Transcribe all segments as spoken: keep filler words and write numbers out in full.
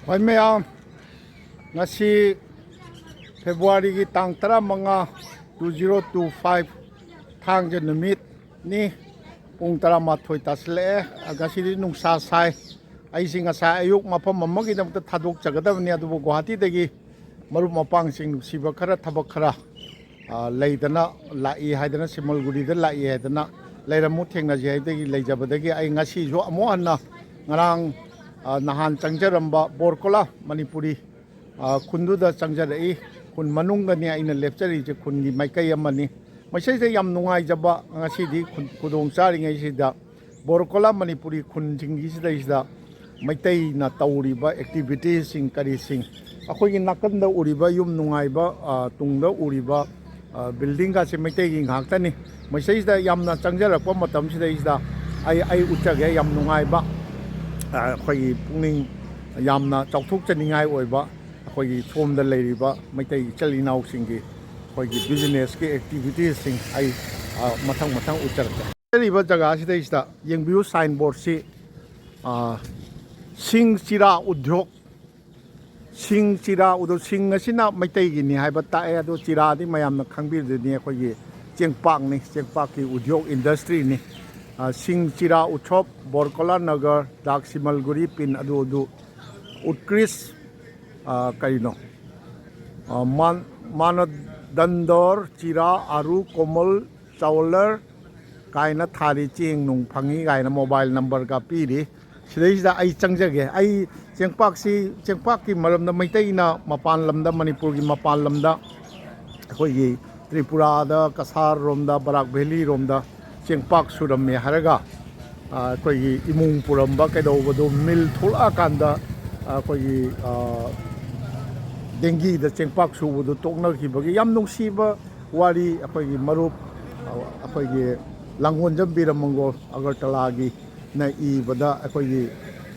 ꯍꯣꯏ ꯃꯌꯥꯝ, ꯉꯁꯤ ꯐꯦꯕ꯭ꯔꯨꯋꯥꯔꯤꯒꯤ ꯇꯥꯡ ꯇꯔꯥꯃꯉꯥ, two zero two five, ꯊꯥꯡꯖ ꯅꯨꯃꯤꯠꯅꯤ꯫ ꯄꯨꯡ ꯇꯔꯥꯃꯥꯊꯣꯏ ꯇꯥꯁꯤꯜꯂꯛꯑꯦ꯫ ꯉꯁꯤꯗꯤ ꯅꯨꯡꯁꯥ ꯁꯥꯏ꯫ ꯑꯩꯁꯤ ꯉꯁꯥꯏ ꯑꯌꯨꯛ ꯃꯐꯝ ꯑꯃꯒꯤꯗꯃꯛꯇ ꯊꯥꯗꯣꯛꯆꯒꯗꯕꯅꯤ, ꯑꯗꯨꯕꯨ ꯒꯨꯋꯥꯍꯥꯇꯤꯗꯒꯤ ꯃꯔꯨꯞ ꯃꯄꯥꯡꯁꯤꯡ ꯅꯨꯡꯁꯤꯕ ꯈꯔ, ꯊꯕꯛ ꯈꯔ, ꯑ, ꯂꯩꯗꯅ ꯂꯥꯛꯏ ꯍꯥꯏꯗꯅ, ꯁꯤꯃꯜꯒꯨꯔꯤꯗ ꯂꯥꯛꯏ ꯍꯥꯏꯗꯅ, ꯂꯩꯔꯝꯃꯨ, ꯊꯦꯡꯅꯁꯤ ꯍꯥꯏꯕꯗꯒꯤ, ꯂꯩꯖꯕꯗꯒꯤ ꯑꯩ ꯉꯁꯤꯁꯨ ꯑꯃꯨꯛ ꯍꯟꯅ ꯉꯔꯥꯡ, ꯑ, ꯅꯍꯥꯟ ꯆꯪꯖꯔꯝꯕ ꯕꯣꯔꯀꯣꯂꯥ ꯃꯅꯤꯄꯨꯔꯤ, ꯑ, ꯈꯨꯟꯗꯨꯗ ꯆꯪꯖꯔꯛꯏ꯫ ꯈꯨꯟ ꯃꯅꯨꯡꯗꯅꯤ ꯑꯩꯅ ꯂꯦꯞꯆꯔꯤꯁꯦ, ꯈꯨꯟꯒꯤ ꯃꯥꯏꯀꯩ ꯑꯃꯅꯤ꯫ ꯃꯁꯤꯗ ꯌꯥꯝ ꯅꯨꯡꯉꯥꯏꯖꯕ, ꯉꯁꯤꯗꯤ ꯈꯨꯟ-, ꯈꯨꯗꯣꯡ ꯆꯥꯔꯤꯉꯩꯁꯤꯗ ꯕꯣꯔꯀꯣꯂꯥ ꯃꯅꯤꯄꯨꯔꯤ ꯈꯨꯟꯁꯤꯡꯒꯤꯁꯤꯗꯩꯁꯤꯗ ꯃꯩꯇꯩꯅ ꯇꯧꯔꯤꯕ activities ꯁꯤꯡ ꯀꯔꯤꯁꯤꯡ, ꯑꯩꯈꯣꯏꯒꯤ ꯅꯥꯀꯟꯗ ꯎꯔꯤꯕ ꯌꯨꯝ ꯅꯨꯡꯉꯥꯏꯕ, ꯑ, ꯇꯨꯡꯗ ꯎꯔꯤꯕ, ꯑ, building ꯒꯁꯦ ꯃꯩꯇꯩꯒꯤ ꯉꯥꯛꯇꯅꯤ꯫ ꯃꯁꯤꯗꯩꯁꯤꯗ ꯌꯥꯝꯅ ꯆꯪꯖꯔꯛꯄ ꯃꯇꯝꯁꯤꯗꯩꯁꯤꯗ ꯑꯩ, ꯑꯩ ꯎꯠꯆꯒꯦ, ꯌꯥꯝ ꯅꯨꯡꯉꯥꯏꯕ, ꯑ, ꯑꯩꯈꯣꯏꯒꯤ ꯄꯨꯛꯅꯤꯡ ꯌꯥꯝꯅ ꯆꯥꯎꯊꯣꯛꯆꯅꯤꯡꯉꯥꯏ ꯑꯣꯏꯕ ꯑꯩꯈꯣꯏꯒꯤ ꯁꯣꯝꯗ ꯂꯩꯔꯤꯕ ꯃꯩꯇꯩ ꯏꯆꯤꯜ ꯏꯅꯥꯎꯁꯤꯡꯒꯤ ꯑꯩꯈꯣꯏꯒꯤ business ꯀꯤ activities ꯁꯤꯡ ꯑꯩ, ꯑ, ꯃꯊꯪ ꯃꯊꯪ ꯎꯠꯆꯔꯛꯀꯦ꯫ ꯂꯩꯔꯤꯕ ꯖꯒꯥꯁꯤꯗꯩꯁꯤꯗ ꯌꯦꯡꯕꯤꯌꯨ, signboard ꯁꯤ, ꯑ, ꯁꯤꯡ ꯆꯤꯔꯥ ꯎꯗ꯭ꯌꯣꯛ, ꯁꯤꯡ ꯆꯤꯔꯥ ꯎꯗ꯭ꯌꯣꯛ, ꯁꯤꯡ ꯑꯁꯤꯅ ꯃꯩꯇꯩꯒꯤꯅꯤ ꯍꯥꯏꯕ ꯇꯥꯛꯑꯦ, ꯑꯗꯣ ꯆꯤꯔꯥꯗꯤ ꯃꯌꯥꯝꯅ ꯈꯪꯕꯤꯔꯗꯨꯅꯤ, ꯑꯩꯈꯣꯏꯒꯤ ꯆꯦꯡꯄꯥꯛꯅꯤ, ꯆꯦꯡꯄꯥꯛꯀꯤ ꯎꯗ꯭ꯌꯣꯛ industry ꯅꯤ꯫ ꯑ, ꯁꯤꯡ ꯆꯤꯔꯥ ꯎꯠꯁꯣꯞ, ꯕꯣꯔꯀꯣꯂꯥ ꯅꯒꯔ, ꯗꯥꯛ ꯁꯤꯃꯜꯒꯨꯔꯤ ꯄꯤꯟ ꯑꯗꯨ ꯑꯗꯨ, ꯎꯠꯀ꯭ꯔꯤꯁ, ꯑ, ꯀꯔꯤꯅꯣ? ꯑ, ꯃꯥꯟ-, ꯃꯥꯅꯗꯟꯗꯣꯔ, ꯆꯤꯔꯥ, ꯑꯥꯔꯨ, ꯀꯣꯃꯜ, ꯆꯥꯎꯂꯔ ꯀꯥꯏꯅ ꯊꯥꯔꯤ, ꯆꯦꯡ ꯅꯨꯡ ꯐꯪꯉꯤ ꯀꯥꯏꯅ mobile number ꯒ ꯄꯤꯔꯤ꯫ ꯁꯤꯗꯩꯁꯤꯗ ꯑꯩ ꯆꯪꯖꯒꯦ꯫ ꯑꯩ ꯆꯦꯡꯄꯥꯛꯁꯤ, ꯆꯦꯡꯄꯥꯛꯀꯤ ꯃꯔꯝꯗ ꯃꯩꯇꯩꯅ ꯃꯄꯥꯟ ꯂꯝꯗ, ꯃꯅꯤꯄꯨꯔꯒꯤ ꯃꯄꯥꯟ ꯂꯝꯗ ꯑꯩꯈꯣꯏꯒꯤ ꯇ꯭ꯔꯤꯄꯨꯔꯥꯗ, ꯀꯁꯥꯔ ꯔꯣꯝꯗ, ꯕꯔꯥꯛ ꯚꯦꯂꯤ ꯔꯣꯝꯗ ꯆꯦꯡꯄꯥꯛ ꯁꯨꯔꯝꯃꯦ ꯍꯥꯏꯔꯒ, ꯑ, ꯑꯩꯈꯣꯏꯒꯤ ꯏꯃꯨꯡ ꯄꯨꯔꯝꯕ ꯀꯩꯗꯧꯕꯗꯣ ꯃꯤꯜ ꯊꯣꯛꯂꯛꯑꯀꯥꯟꯗ, ꯑ, ꯑꯩꯈꯣꯏꯒꯤ, ꯑ, ꯗꯦꯡꯒꯤꯗ ꯆꯦꯡꯄꯥꯛ ꯁꯨꯕꯗꯣ ꯇꯣꯛꯅꯈꯤꯕꯒꯤ ꯌꯥꯝ ꯅꯨꯡꯁꯤꯕ ꯋꯥꯔꯤ꯫ ꯑꯩꯈꯣꯏꯒꯤ ꯃꯔꯨꯞ, ꯑ, ꯑꯩꯈꯣꯏꯒꯤ ꯂꯥꯡꯒꯣꯟꯖꯝ ꯕꯤꯔꯃꯪꯒꯣꯜ ꯑꯒꯔꯇꯂꯥꯒꯤꯅ ꯏꯕꯗ ꯑꯩꯈꯣꯏꯒꯤ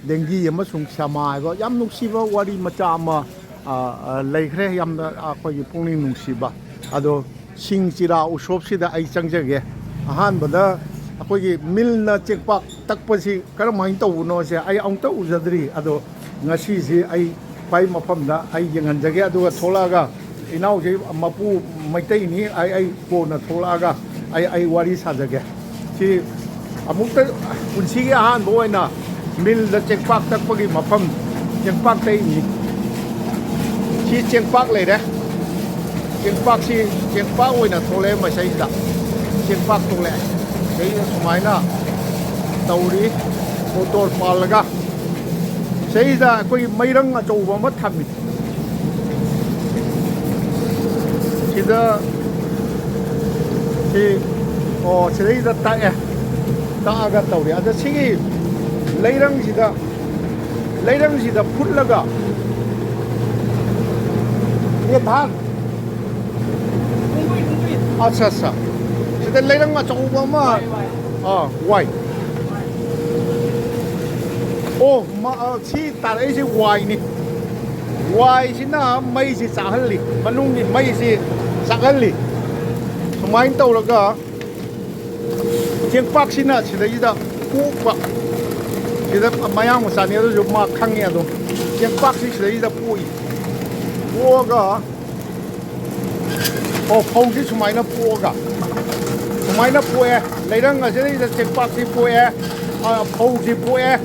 ꯗꯦꯡꯒꯤ ꯑꯃꯁꯨꯡ ꯁ꯭ꯌꯥꯃꯥ ꯍꯥꯏꯕ ꯌꯥꯝ ꯅꯨꯡꯁꯤꯕ ꯋꯥꯔꯤ ꯃꯆꯥ ꯑꯃ, ꯑ, ꯑ, ꯂꯩꯈ꯭ꯔꯦ꯫ ꯌꯥꯝꯅ ꯑꯩꯈꯣꯏꯒꯤ ꯄꯨꯛꯅꯤꯡ ꯅꯨꯡꯁꯤꯕ꯫ ꯑꯗꯣ ꯁꯤꯡ ꯆꯤꯔꯥ ꯎꯁꯣꯞꯁꯤꯗ ꯑꯩ ꯆꯪꯖꯒꯦ꯫ ꯑꯍꯥꯟꯕꯗ ꯑꯩꯈꯣꯏꯒꯤ ꯃꯤꯜꯅ ꯆꯦꯡꯄꯥꯛ ꯇꯛꯄꯁꯤ ꯀꯔꯝꯍꯥꯏꯅ ꯇꯧꯕꯅꯣꯁꯦ ꯑꯩ ꯑꯃꯨꯛꯇ ꯎꯖꯗ꯭ꯔꯤ꯫ ꯑꯗꯣ ꯉꯁꯤꯁꯤ ꯑꯩ ꯈ꯭ꯋꯥꯏ ꯃꯐꯝꯗ ꯑꯩ ꯌꯦꯡꯍꯟꯖꯒꯦ, ꯑꯗꯨꯒ ꯊꯣꯛꯂꯛꯑꯒ ꯏꯅꯥꯎꯁꯤ ꯃꯄꯨ ꯃꯩꯇꯩꯅꯤ, ꯑꯩ, ꯑꯩ ꯀꯣꯟꯅ ꯊꯣꯛꯂꯛꯑꯒ ꯑꯩ, ꯑꯩ ꯋꯥꯔꯤ ꯁꯥꯖꯒꯦ꯫ ꯁꯤ ꯑꯃꯨꯛꯇ ꯄꯨꯟꯁꯤꯒꯤ ꯑꯍꯥꯟꯕ ꯑꯣꯏꯅ ꯃꯤꯜꯗ ꯆꯦꯡꯄꯥꯛ ꯇꯛꯄꯒꯤ ꯃꯐꯝ, ꯆꯦꯡꯄꯥꯛ ꯇꯛꯏꯅꯤ꯫ ꯁꯤ ꯆꯦꯡꯄꯥꯛ ꯂꯩꯔꯦ, ꯆꯦꯡꯄꯥꯛꯁꯤ ꯆꯦꯡꯄꯥꯛ ꯑꯣꯏꯅ ꯊꯣꯛꯂꯛꯑꯦ ꯃꯁꯩꯁꯤꯗ, ꯆꯦꯡꯄꯥꯛ ꯊꯣꯛꯂꯛꯑꯦ꯫ ꯁꯤꯗꯩꯗ ꯁꯨꯃꯥꯏꯅ ꯇꯧꯔꯤ, ꯃꯣꯇꯣꯔ ꯄꯥꯜꯂꯒ꯫ ꯁꯤꯗꯩꯗ ꯑꯩꯈꯣꯏꯒꯤ ꯃꯩꯔꯪ ꯑꯆꯧꯕ ꯑꯃ ꯊꯝꯃꯤ꯫ ꯁꯤꯗ ꯁꯤ, ꯑꯣ, ꯁꯤꯗꯩꯗ ꯇꯥꯛꯑꯦ, ꯇꯥꯛꯑꯒ ꯇꯧꯔꯦ꯫ ꯑꯗ ꯁꯤꯒꯤ ꯂꯩꯔꯪꯁꯤꯗ, ꯂꯩꯔꯪꯁꯤꯗ ꯐꯨꯠꯂꯒ ꯃꯦꯊꯥꯟ꯫ ꯑꯠꯆꯥ, ꯑꯠꯆꯥ꯫ ꯁꯤꯗ ꯂꯩꯔꯪ ꯑꯆꯧꯕ ꯑꯃ, ꯑꯥ, ꯋꯥꯏ꯫ ꯑꯣ, ꯃ-, ꯑ, ꯁꯤ ꯇꯥꯔꯛꯏꯁꯤ ꯋꯥꯏꯅꯤ꯫ ꯋꯥꯏꯁꯤꯅ ꯃꯩꯁꯤ ꯆꯥꯛꯍꯜꯂꯤ, ꯃꯅꯨꯡꯒꯤ ꯃꯩꯁꯤ ꯆꯥꯛꯍꯜꯂꯤ꯫ ꯁꯨꯃꯥꯏꯅ ꯇꯧꯔꯒ ꯆꯦꯡꯄꯥꯛꯁꯤꯅ ꯁꯤꯗꯩꯁꯤꯗ ꯄꯣꯛꯄ꯫ ꯁꯤꯗ ꯃꯌꯥꯡ ꯃꯆꯥꯅꯤ, ꯑꯗꯨꯁꯨ ꯃꯥ ꯈꯪꯉꯦ꯫ ꯑꯗꯨꯝ ꯆꯦꯡꯄꯥꯛꯁꯤ ꯁꯤꯗꯩꯁꯤꯗ ꯄꯣꯛꯏ꯫ ꯄꯣꯛꯑꯒ ꯑꯣ, ꯐꯧꯁꯤ ꯁꯨꯃꯥꯏꯅ ꯄꯣꯛꯑꯒ, ꯁꯨꯃꯥꯏꯅ ꯄꯣꯛꯑꯦ꯫ ꯂꯩꯔꯪ ꯑꯁꯤꯗꯩꯗ ꯆꯦꯡꯄꯥꯛꯁꯤ ꯄꯣꯛꯑꯦ, ꯑ, ꯐꯧꯁꯤ ꯄꯣꯛꯑꯦ꯫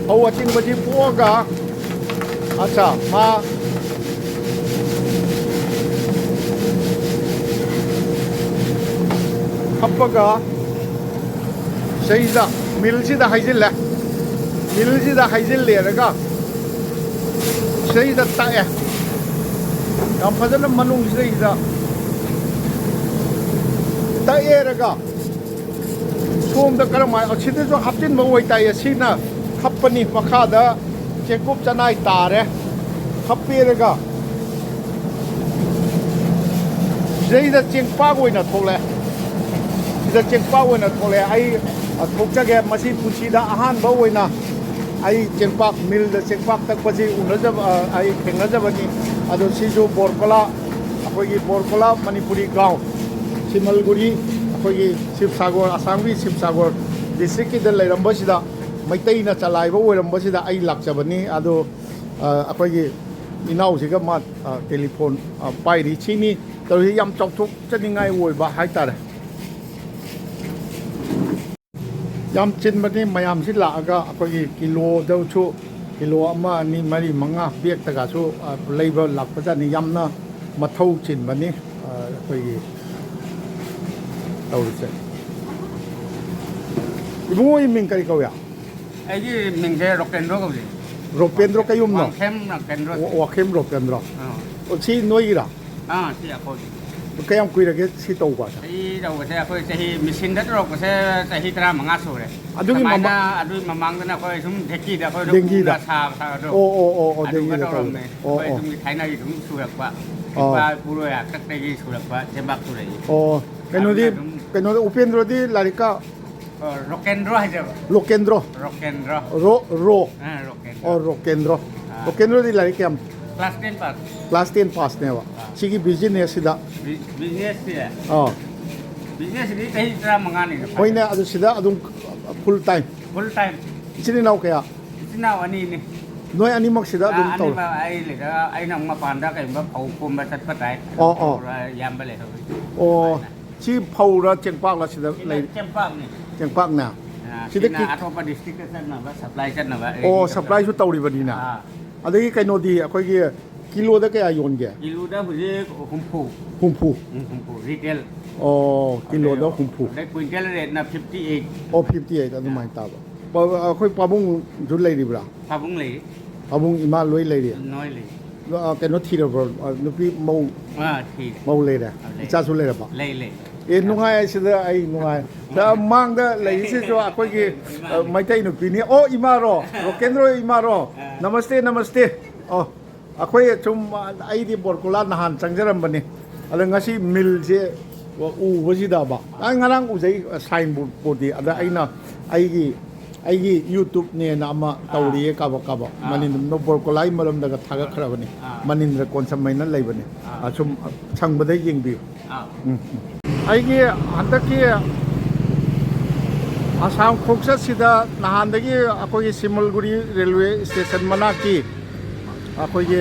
ꯐꯧ ꯑꯆꯤꯡꯕꯁꯤ ꯄꯣꯛꯑꯒ, ꯑꯠꯆꯥ, ꯃꯥ ꯍꯥꯞꯄꯒ ꯁꯤꯗꯩꯁꯤꯗ ꯃꯤꯜꯁꯤꯗ ꯍꯩꯖꯤꯜꯂꯦ꯫ ꯃꯤꯜꯁꯤꯗ ꯍꯩꯖꯤꯜꯂꯦꯔꯒ ꯁꯤꯗꯩꯁꯤꯗ ꯇꯛꯑꯦ꯫ ꯌꯥꯝ ꯐꯖꯅ ꯃꯅꯨꯡꯁꯤꯗꯩꯁꯤꯗ ꯇꯛꯑꯦꯔꯒ ꯁꯣꯝꯗ ꯀꯔꯝꯍꯥꯏꯅ, ꯁꯤꯗꯁꯨ ꯍꯥꯞꯆꯤꯟꯕ ꯑꯣꯏꯇꯥꯏꯌꯦ꯫ ꯁꯤꯅ ꯍꯥꯞꯄꯅꯤ, ꯃꯈꯥꯗ ꯆꯦꯡꯀꯨꯞ ꯆꯅꯥꯏ ꯇꯥꯔꯦ꯫ ꯍꯥꯞꯄꯤꯔꯒ ꯁꯤꯗꯩꯗ ꯆꯦꯡꯄꯥꯛ ꯑꯣꯏꯅ ꯊꯣꯛꯂꯛꯑꯦ꯫ ꯁꯤꯗ ꯆꯦꯡꯄꯥꯛ ꯑꯣꯏꯅ ꯊꯣꯛꯂꯛꯑꯦ꯫ ꯑꯩ, ꯑ, ꯊꯣꯛꯆꯒꯦ꯫ ꯃꯁꯤ ꯄꯨꯟꯁꯤꯗ ꯑꯍꯥꯟꯕ ꯑꯣꯏꯅ ꯑꯩ ꯆꯦꯡꯄꯥꯛ, ꯃꯤꯜꯗ ꯆꯦꯡꯄꯥꯛ ꯇꯛꯄꯁꯤ ꯎꯅꯖꯕ, ꯑ, ꯑꯩ ꯊꯦꯡꯅꯖꯕꯅꯤ꯫ ꯑꯗꯣ ꯁꯤꯁꯨ ꯕꯣꯔꯀꯣꯂꯥ, ꯑꯩꯈꯣꯏꯒꯤ ꯕꯣꯔꯀꯣꯂꯥ ꯃꯅꯤꯄꯨꯔꯤ ꯒꯥꯎ, ꯁꯤꯃꯜꯒꯨꯔꯤ, ꯑꯩꯈꯣꯏꯒꯤ ꯁꯤꯕꯁꯥꯒꯣꯔ, ꯑꯁꯥꯝꯒꯤ ꯁꯤꯕꯁꯥꯒꯣꯔ ꯗꯤꯁꯇ꯭ꯔꯤꯛꯀꯤꯗ ꯂꯩꯔꯝꯕꯁꯤꯗ ꯃꯩꯇꯩꯅ ꯆꯂꯥꯏꯕ ꯑꯣꯏꯔꯝꯕꯁꯤꯗ ꯑꯩ ꯂꯥꯛꯆꯕꯅꯤ꯫ ꯑꯗꯣ ꯑ, ꯑꯩꯈꯣꯏꯒꯤ ꯏꯅꯥꯎꯁꯤꯒ ꯃꯥ ꯑ, ꯇꯦꯂꯤꯐꯣꯟ ꯑ, ꯄꯥꯏꯔꯤ꯫ ꯁꯤꯅꯤ ꯇꯧꯔꯤꯁꯤ, ꯌꯥꯝ ꯆꯥꯎꯊꯣꯛꯆꯅꯤꯡꯉꯥꯏ ꯑꯣꯏꯕ ꯍꯥꯏꯇꯥꯔꯦ꯫ ꯌꯥꯝ ꯆꯤꯟꯕꯅꯤ꯫ ꯃꯌꯥꯝꯁꯤ ꯂꯥꯛꯑꯒ ꯑꯩꯈꯣꯏꯒꯤ ꯀꯤꯂꯣꯗꯁꯨ, ꯀꯤꯂꯣ ꯑꯃ, ꯑꯅꯤ, ꯃꯔꯤ, ꯃꯉꯥ ꯕꯦꯛꯇꯒꯁꯨ ꯑ, ꯂꯩꯕ ꯂꯥꯛꯄꯖꯥꯠꯅꯤ꯫ ꯌꯥꯝꯅ ꯃꯊꯧ ꯆꯤꯟꯕꯅꯤ꯫ ꯑ, ꯑꯩꯈꯣꯏꯒꯤ ꯇꯧꯔꯤꯁꯦ꯫ ꯏꯕꯨꯡꯉꯣꯒꯤ ꯃꯤꯡ ꯀꯔꯤ ꯀꯧꯏ? ꯑꯩꯒꯤ ꯃꯤꯡꯁꯦ ꯔꯣꯀꯦꯟꯗ꯭ꯔꯣ ꯀꯧꯏ꯫ ꯔꯣꯄꯦꯟꯗ꯭ꯔꯣ ꯀꯩꯌꯨꯝꯅꯣ? ꯋꯥꯡꯈꯦꯝ ꯔꯣꯀꯦꯟꯗ꯭ꯔꯣ꯫ ꯋꯥ-, ꯋꯥꯡꯈꯦꯝ ꯔꯣꯄꯦꯟꯗ꯭ꯔꯣ꯫ ꯑꯥ꯫ ꯑꯣ, ꯁꯤ ꯅꯣꯏꯒꯤꯔꯥ? ꯑꯥ, ꯁꯤ ꯑꯩꯈꯣꯏꯒꯤ꯫ ꯀꯌꯥꯝ ꯀꯨꯏꯔꯒꯦ ꯁꯤ ꯇꯧꯕ? ꯑꯩ ꯇꯧꯕꯁꯦ ꯑꯩꯈꯣꯏ ꯆꯍꯤ, ꯃꯦꯆꯤꯟꯗ ꯇꯧꯔꯛꯄꯁꯦ ꯆꯍꯤ ꯇꯔꯥꯃꯉꯥ ꯁꯨꯔꯦ꯫ ꯑꯗꯨꯒꯤ ꯁꯨꯃꯥꯏꯅ ꯃꯃꯥꯡ ꯑꯗꯨꯒꯤ ꯃꯃꯥꯡꯗꯅ ꯑꯩꯈꯣꯏ ꯁꯨꯝ ꯗꯦꯛꯀꯤꯗ ꯑꯩꯈꯣꯏ ꯑꯗꯨꯝ ꯗꯦꯡꯒꯤꯗ? ꯎꯅ ꯁꯥꯕ ꯁꯥꯕꯗꯣ꯫ ꯑꯣ, ꯑꯣ, ꯑꯣ, ꯑꯣ, ꯑꯗꯨꯒ ꯗꯦꯡꯒꯤꯗ ꯇꯧꯔꯝꯃꯦ꯫ ꯇꯧꯕꯗꯣ꯫ ꯑꯣ, ꯑꯩꯈꯣꯏ ꯑꯣ꯫ ꯌꯨꯝꯒꯤ ꯊꯥꯏꯅꯒꯤ ꯑꯗꯨꯝ ꯁꯨꯔꯛꯄ꯫ ꯑꯣ꯫ ꯏꯄꯥ ꯏꯄꯨꯔꯣꯏ ꯍꯥꯛꯇꯛꯇꯒꯤ ꯁꯨꯔꯛꯄ ꯆꯦꯕꯥꯛ ꯁꯨꯔꯛꯏ꯫ ꯑꯣ, ꯀꯩꯅꯣꯗꯤ, ꯑꯗꯨꯅ ꯑꯗꯨꯝ ꯀꯩꯅꯣꯗ ꯎꯄꯦꯟꯗ꯭ꯔꯣꯗꯤ ꯂꯥꯏꯔꯤꯛꯀ ꯑ, ꯔꯣꯀꯦꯟꯗ꯭ꯔꯣ ꯍꯥꯏꯖꯕ꯫ ꯂꯣꯀꯦꯟꯗ꯭ꯔꯣ? ꯔꯣꯀꯦꯟꯗ꯭ꯔꯣ꯫ ꯔꯣ, ꯔꯣ꯫ ꯑ, ꯔꯣꯀꯦꯟꯗ꯭ꯔꯣ꯫ ꯑꯣ, ꯔꯣꯀꯦꯟꯗ꯭ꯔꯣ꯫ ꯑ꯫ ꯔꯣꯀꯦꯟꯗ꯭ꯔꯣꯗꯤ ꯂꯥꯏꯔꯤꯛ ꯀꯌꯥꯝ? Class ten pass. Class ten ꯄꯥꯁꯅꯦꯕ꯫ ꯑ꯫ ꯁꯤꯒꯤ ꯕꯤꯖꯤꯅꯦꯁꯁꯤꯗ? ꯕꯤ-, ꯕꯤꯖꯤꯅꯦꯁꯁꯦ? ꯑ꯫ ꯕꯤꯖꯤꯅꯦꯁꯁꯤꯗꯤ ꯆꯍꯤ ꯇꯔꯥꯃꯉꯥꯅꯤꯅ ꯐꯥꯏ꯫ ꯍꯣꯏꯅꯦ, ꯑꯗꯨ ꯁꯤꯗ ꯑꯗꯨꯝ ꯐꯨꯜ ꯇꯥꯏꯝ? ꯐꯨꯜ ꯇꯥꯏꯝ꯫ ꯏꯆꯤꯟ ꯏꯅꯥꯎ ꯀꯌꯥ? ꯏꯆꯤꯟ ꯏꯅꯥꯎ ꯑꯅꯤꯅꯦ꯫ ꯅꯣꯏ ꯑꯅꯤꯃꯛ ꯁꯤꯗ ꯑ, ꯑꯗꯨꯝ ꯇꯧꯔꯦ? ꯑꯅꯤꯃꯛ ꯑꯩ ꯂꯩꯗ, ꯑꯩꯅ ꯑꯃꯨꯛ ꯃꯄꯥꯟꯗ ꯀꯩꯒꯨꯝꯕ ꯐꯧ ꯈꯣꯝꯕ ꯆꯠꯄ ꯇꯥꯏ꯫ ꯑꯣ, ꯑꯣ꯫ ꯇꯧꯔ ꯏꯌꯥꯝꯕ ꯂꯩꯍꯧꯔꯤ꯫ ꯑꯣ꯫ ꯁꯤ ꯐꯧꯔ ꯆꯦꯡꯄꯥꯛꯂ ꯁꯤꯗ ꯁꯤꯅ ꯂꯩ? ꯆꯦꯡꯄꯥꯛꯅꯤ꯫ ꯆꯦꯡꯄꯥꯛꯅꯦ? ꯑ, ꯁꯤꯗ ꯁꯤꯅ ꯀꯤ-, ꯑꯇꯣꯞꯄ ꯗꯤꯁꯇ꯭ꯔꯤꯛꯇ ꯆꯠꯅꯕ, ꯁꯄ꯭ꯂꯥꯏ ꯆꯠꯅꯕ ꯑꯣ, ꯑꯩꯒꯤ ꯁꯄ꯭ꯂꯥꯏꯁꯨ ꯇꯧꯔꯤꯕꯅꯤꯅ꯫ ꯑꯥ꯫ ꯑꯗꯒꯤ ꯀꯩꯅꯣꯗꯤ ꯑꯩꯈꯣꯏꯒꯤ ꯀꯤꯂꯣꯗ ꯀꯌꯥ ꯌꯣꯟꯒꯦ? ꯀꯤꯂꯣꯗ ꯍꯧꯖꯤꯛ ꯍꯨꯝꯐꯨ꯫ ꯍꯨꯝꯐꯨ? ꯎꯝ, ꯍꯨꯝꯐꯨ, ꯔꯤꯇꯦꯜ꯫ ꯑꯣ, ꯀꯤꯂꯣꯗ ꯑꯗꯩ ꯍꯨꯝꯐꯨ꯫ ꯑꯗꯩ ꯀ꯭ꯋꯤꯟꯇꯦꯜ ꯔꯦꯠꯅ ꯐꯤꯐꯇꯤ ꯑꯩꯠ꯫ ꯑꯣ, ꯐꯤꯐꯇꯤ ꯑꯩꯠ ꯑꯗꯨꯃꯥꯏꯅ ꯇꯥꯕ꯫ ꯄ-, ꯑꯩꯈꯣꯏ ꯄꯥꯕꯨꯡꯁꯨ ꯂꯩꯔꯤꯕ꯭ꯔꯥ? ꯄꯥꯕꯨꯡ ꯂꯩ꯫ ꯄꯥꯕꯨꯡ ꯏꯃꯥ ꯂꯣꯏ ꯂꯩꯔꯤ? ꯂꯣꯏ ꯂꯩ꯫ ꯑ, ꯀꯩꯅꯣ ꯊꯤꯔꯕ꯭ꯔꯣ? ꯑ, ꯅꯨꯄꯤ ꯃꯧ? ꯑꯥ, ꯊꯤꯔꯦ꯫ ꯃꯧ ꯂꯩꯔꯦ? ꯑꯥ, ꯂꯩ꯫ ꯏꯆꯥꯁꯨ ꯂꯩꯔꯕ? ꯂꯩ, ꯂꯩ꯫ ꯑꯦ, ꯅꯨꯡꯉꯥꯏ ꯁꯤꯗ ꯑꯩ ꯅꯨꯡꯉꯥꯏ꯫ ꯁꯤꯗ ꯃꯥꯡꯗ ꯂꯩꯔꯤꯁꯤꯁꯨ ꯑꯩꯈꯣꯏꯒꯤ, ꯑ, ꯏꯃꯥꯅꯦ꯫ ꯃꯩꯇꯩ ꯅꯨꯄꯤꯅꯤ꯫ ꯑꯣ, ꯏꯃꯥꯔꯣ? ꯔꯣꯀꯦꯟꯗ꯭ꯔꯣ ꯏꯃꯥꯔꯣ? ꯑꯥ꯫ ꯅꯃꯁꯇꯦ, ꯅꯃꯁꯇꯦ꯫ ꯑꯣ, ꯑꯩꯈꯣꯏ ꯁꯨꯝ, ꯑ, ꯑꯩꯗꯤ ꯕꯣꯔꯀꯨꯂꯥ ꯅꯍꯥꯟ ꯆꯪꯖꯔꯝꯕꯅꯤ꯫ ꯑꯗ ꯉꯁꯤ ꯃꯤꯜꯁꯦ ꯎꯕꯁꯤꯗꯕ, ꯑꯩ ꯉꯔꯥꯡ ꯎꯖꯩ, ꯑ, ꯁꯥꯏꯟ ꯕꯣꯔꯗ, ꯕꯣꯔꯗꯇꯤ꯫ ꯑꯗ ꯑꯩꯅ ꯑꯩꯒꯤ ꯑꯩꯒꯤ YouTubeꯅꯦꯅ ꯑꯃ ꯑꯥ꯫ ꯇꯧꯔꯤꯌꯦ, ꯀꯥꯕꯛ ꯀꯥꯕꯛ꯫ ꯑꯥ꯫ ꯃꯅꯤꯟ ꯕꯣꯔꯀꯣꯂꯥꯏ ꯃꯔꯝꯗꯒ ꯊꯥꯒꯠꯈ꯭ꯔꯕꯅꯤ꯫ ꯑꯥ꯫ ꯃꯅꯤꯟꯗ꯭ꯔ ꯀꯣꯟꯁꯝ ꯍꯥꯏꯅ ꯂꯩꯕꯅꯤ꯫ ꯑꯥ꯫ ꯑꯁꯨꯝ ꯁꯪꯕꯗ ꯌꯦꯡꯕꯤꯌꯨ꯫ ꯑꯥ꯫ ꯎꯝ, ꯎꯝ꯫ ꯑꯩꯒꯤ ꯍꯟꯗꯛꯀꯤ ꯑꯁꯥꯝ ꯈꯣꯡꯆꯠꯁꯤꯗ ꯅꯍꯥꯟꯗꯒꯤ ꯑꯩꯈꯣꯏꯒꯤ ꯁꯤꯃꯜꯒꯨꯔꯤ ꯔꯦꯜꯋꯦ ꯁ꯭ꯇꯦꯁꯟ ꯃꯅꯥꯛꯀꯤ ꯑꯩꯈꯣꯏꯒꯤ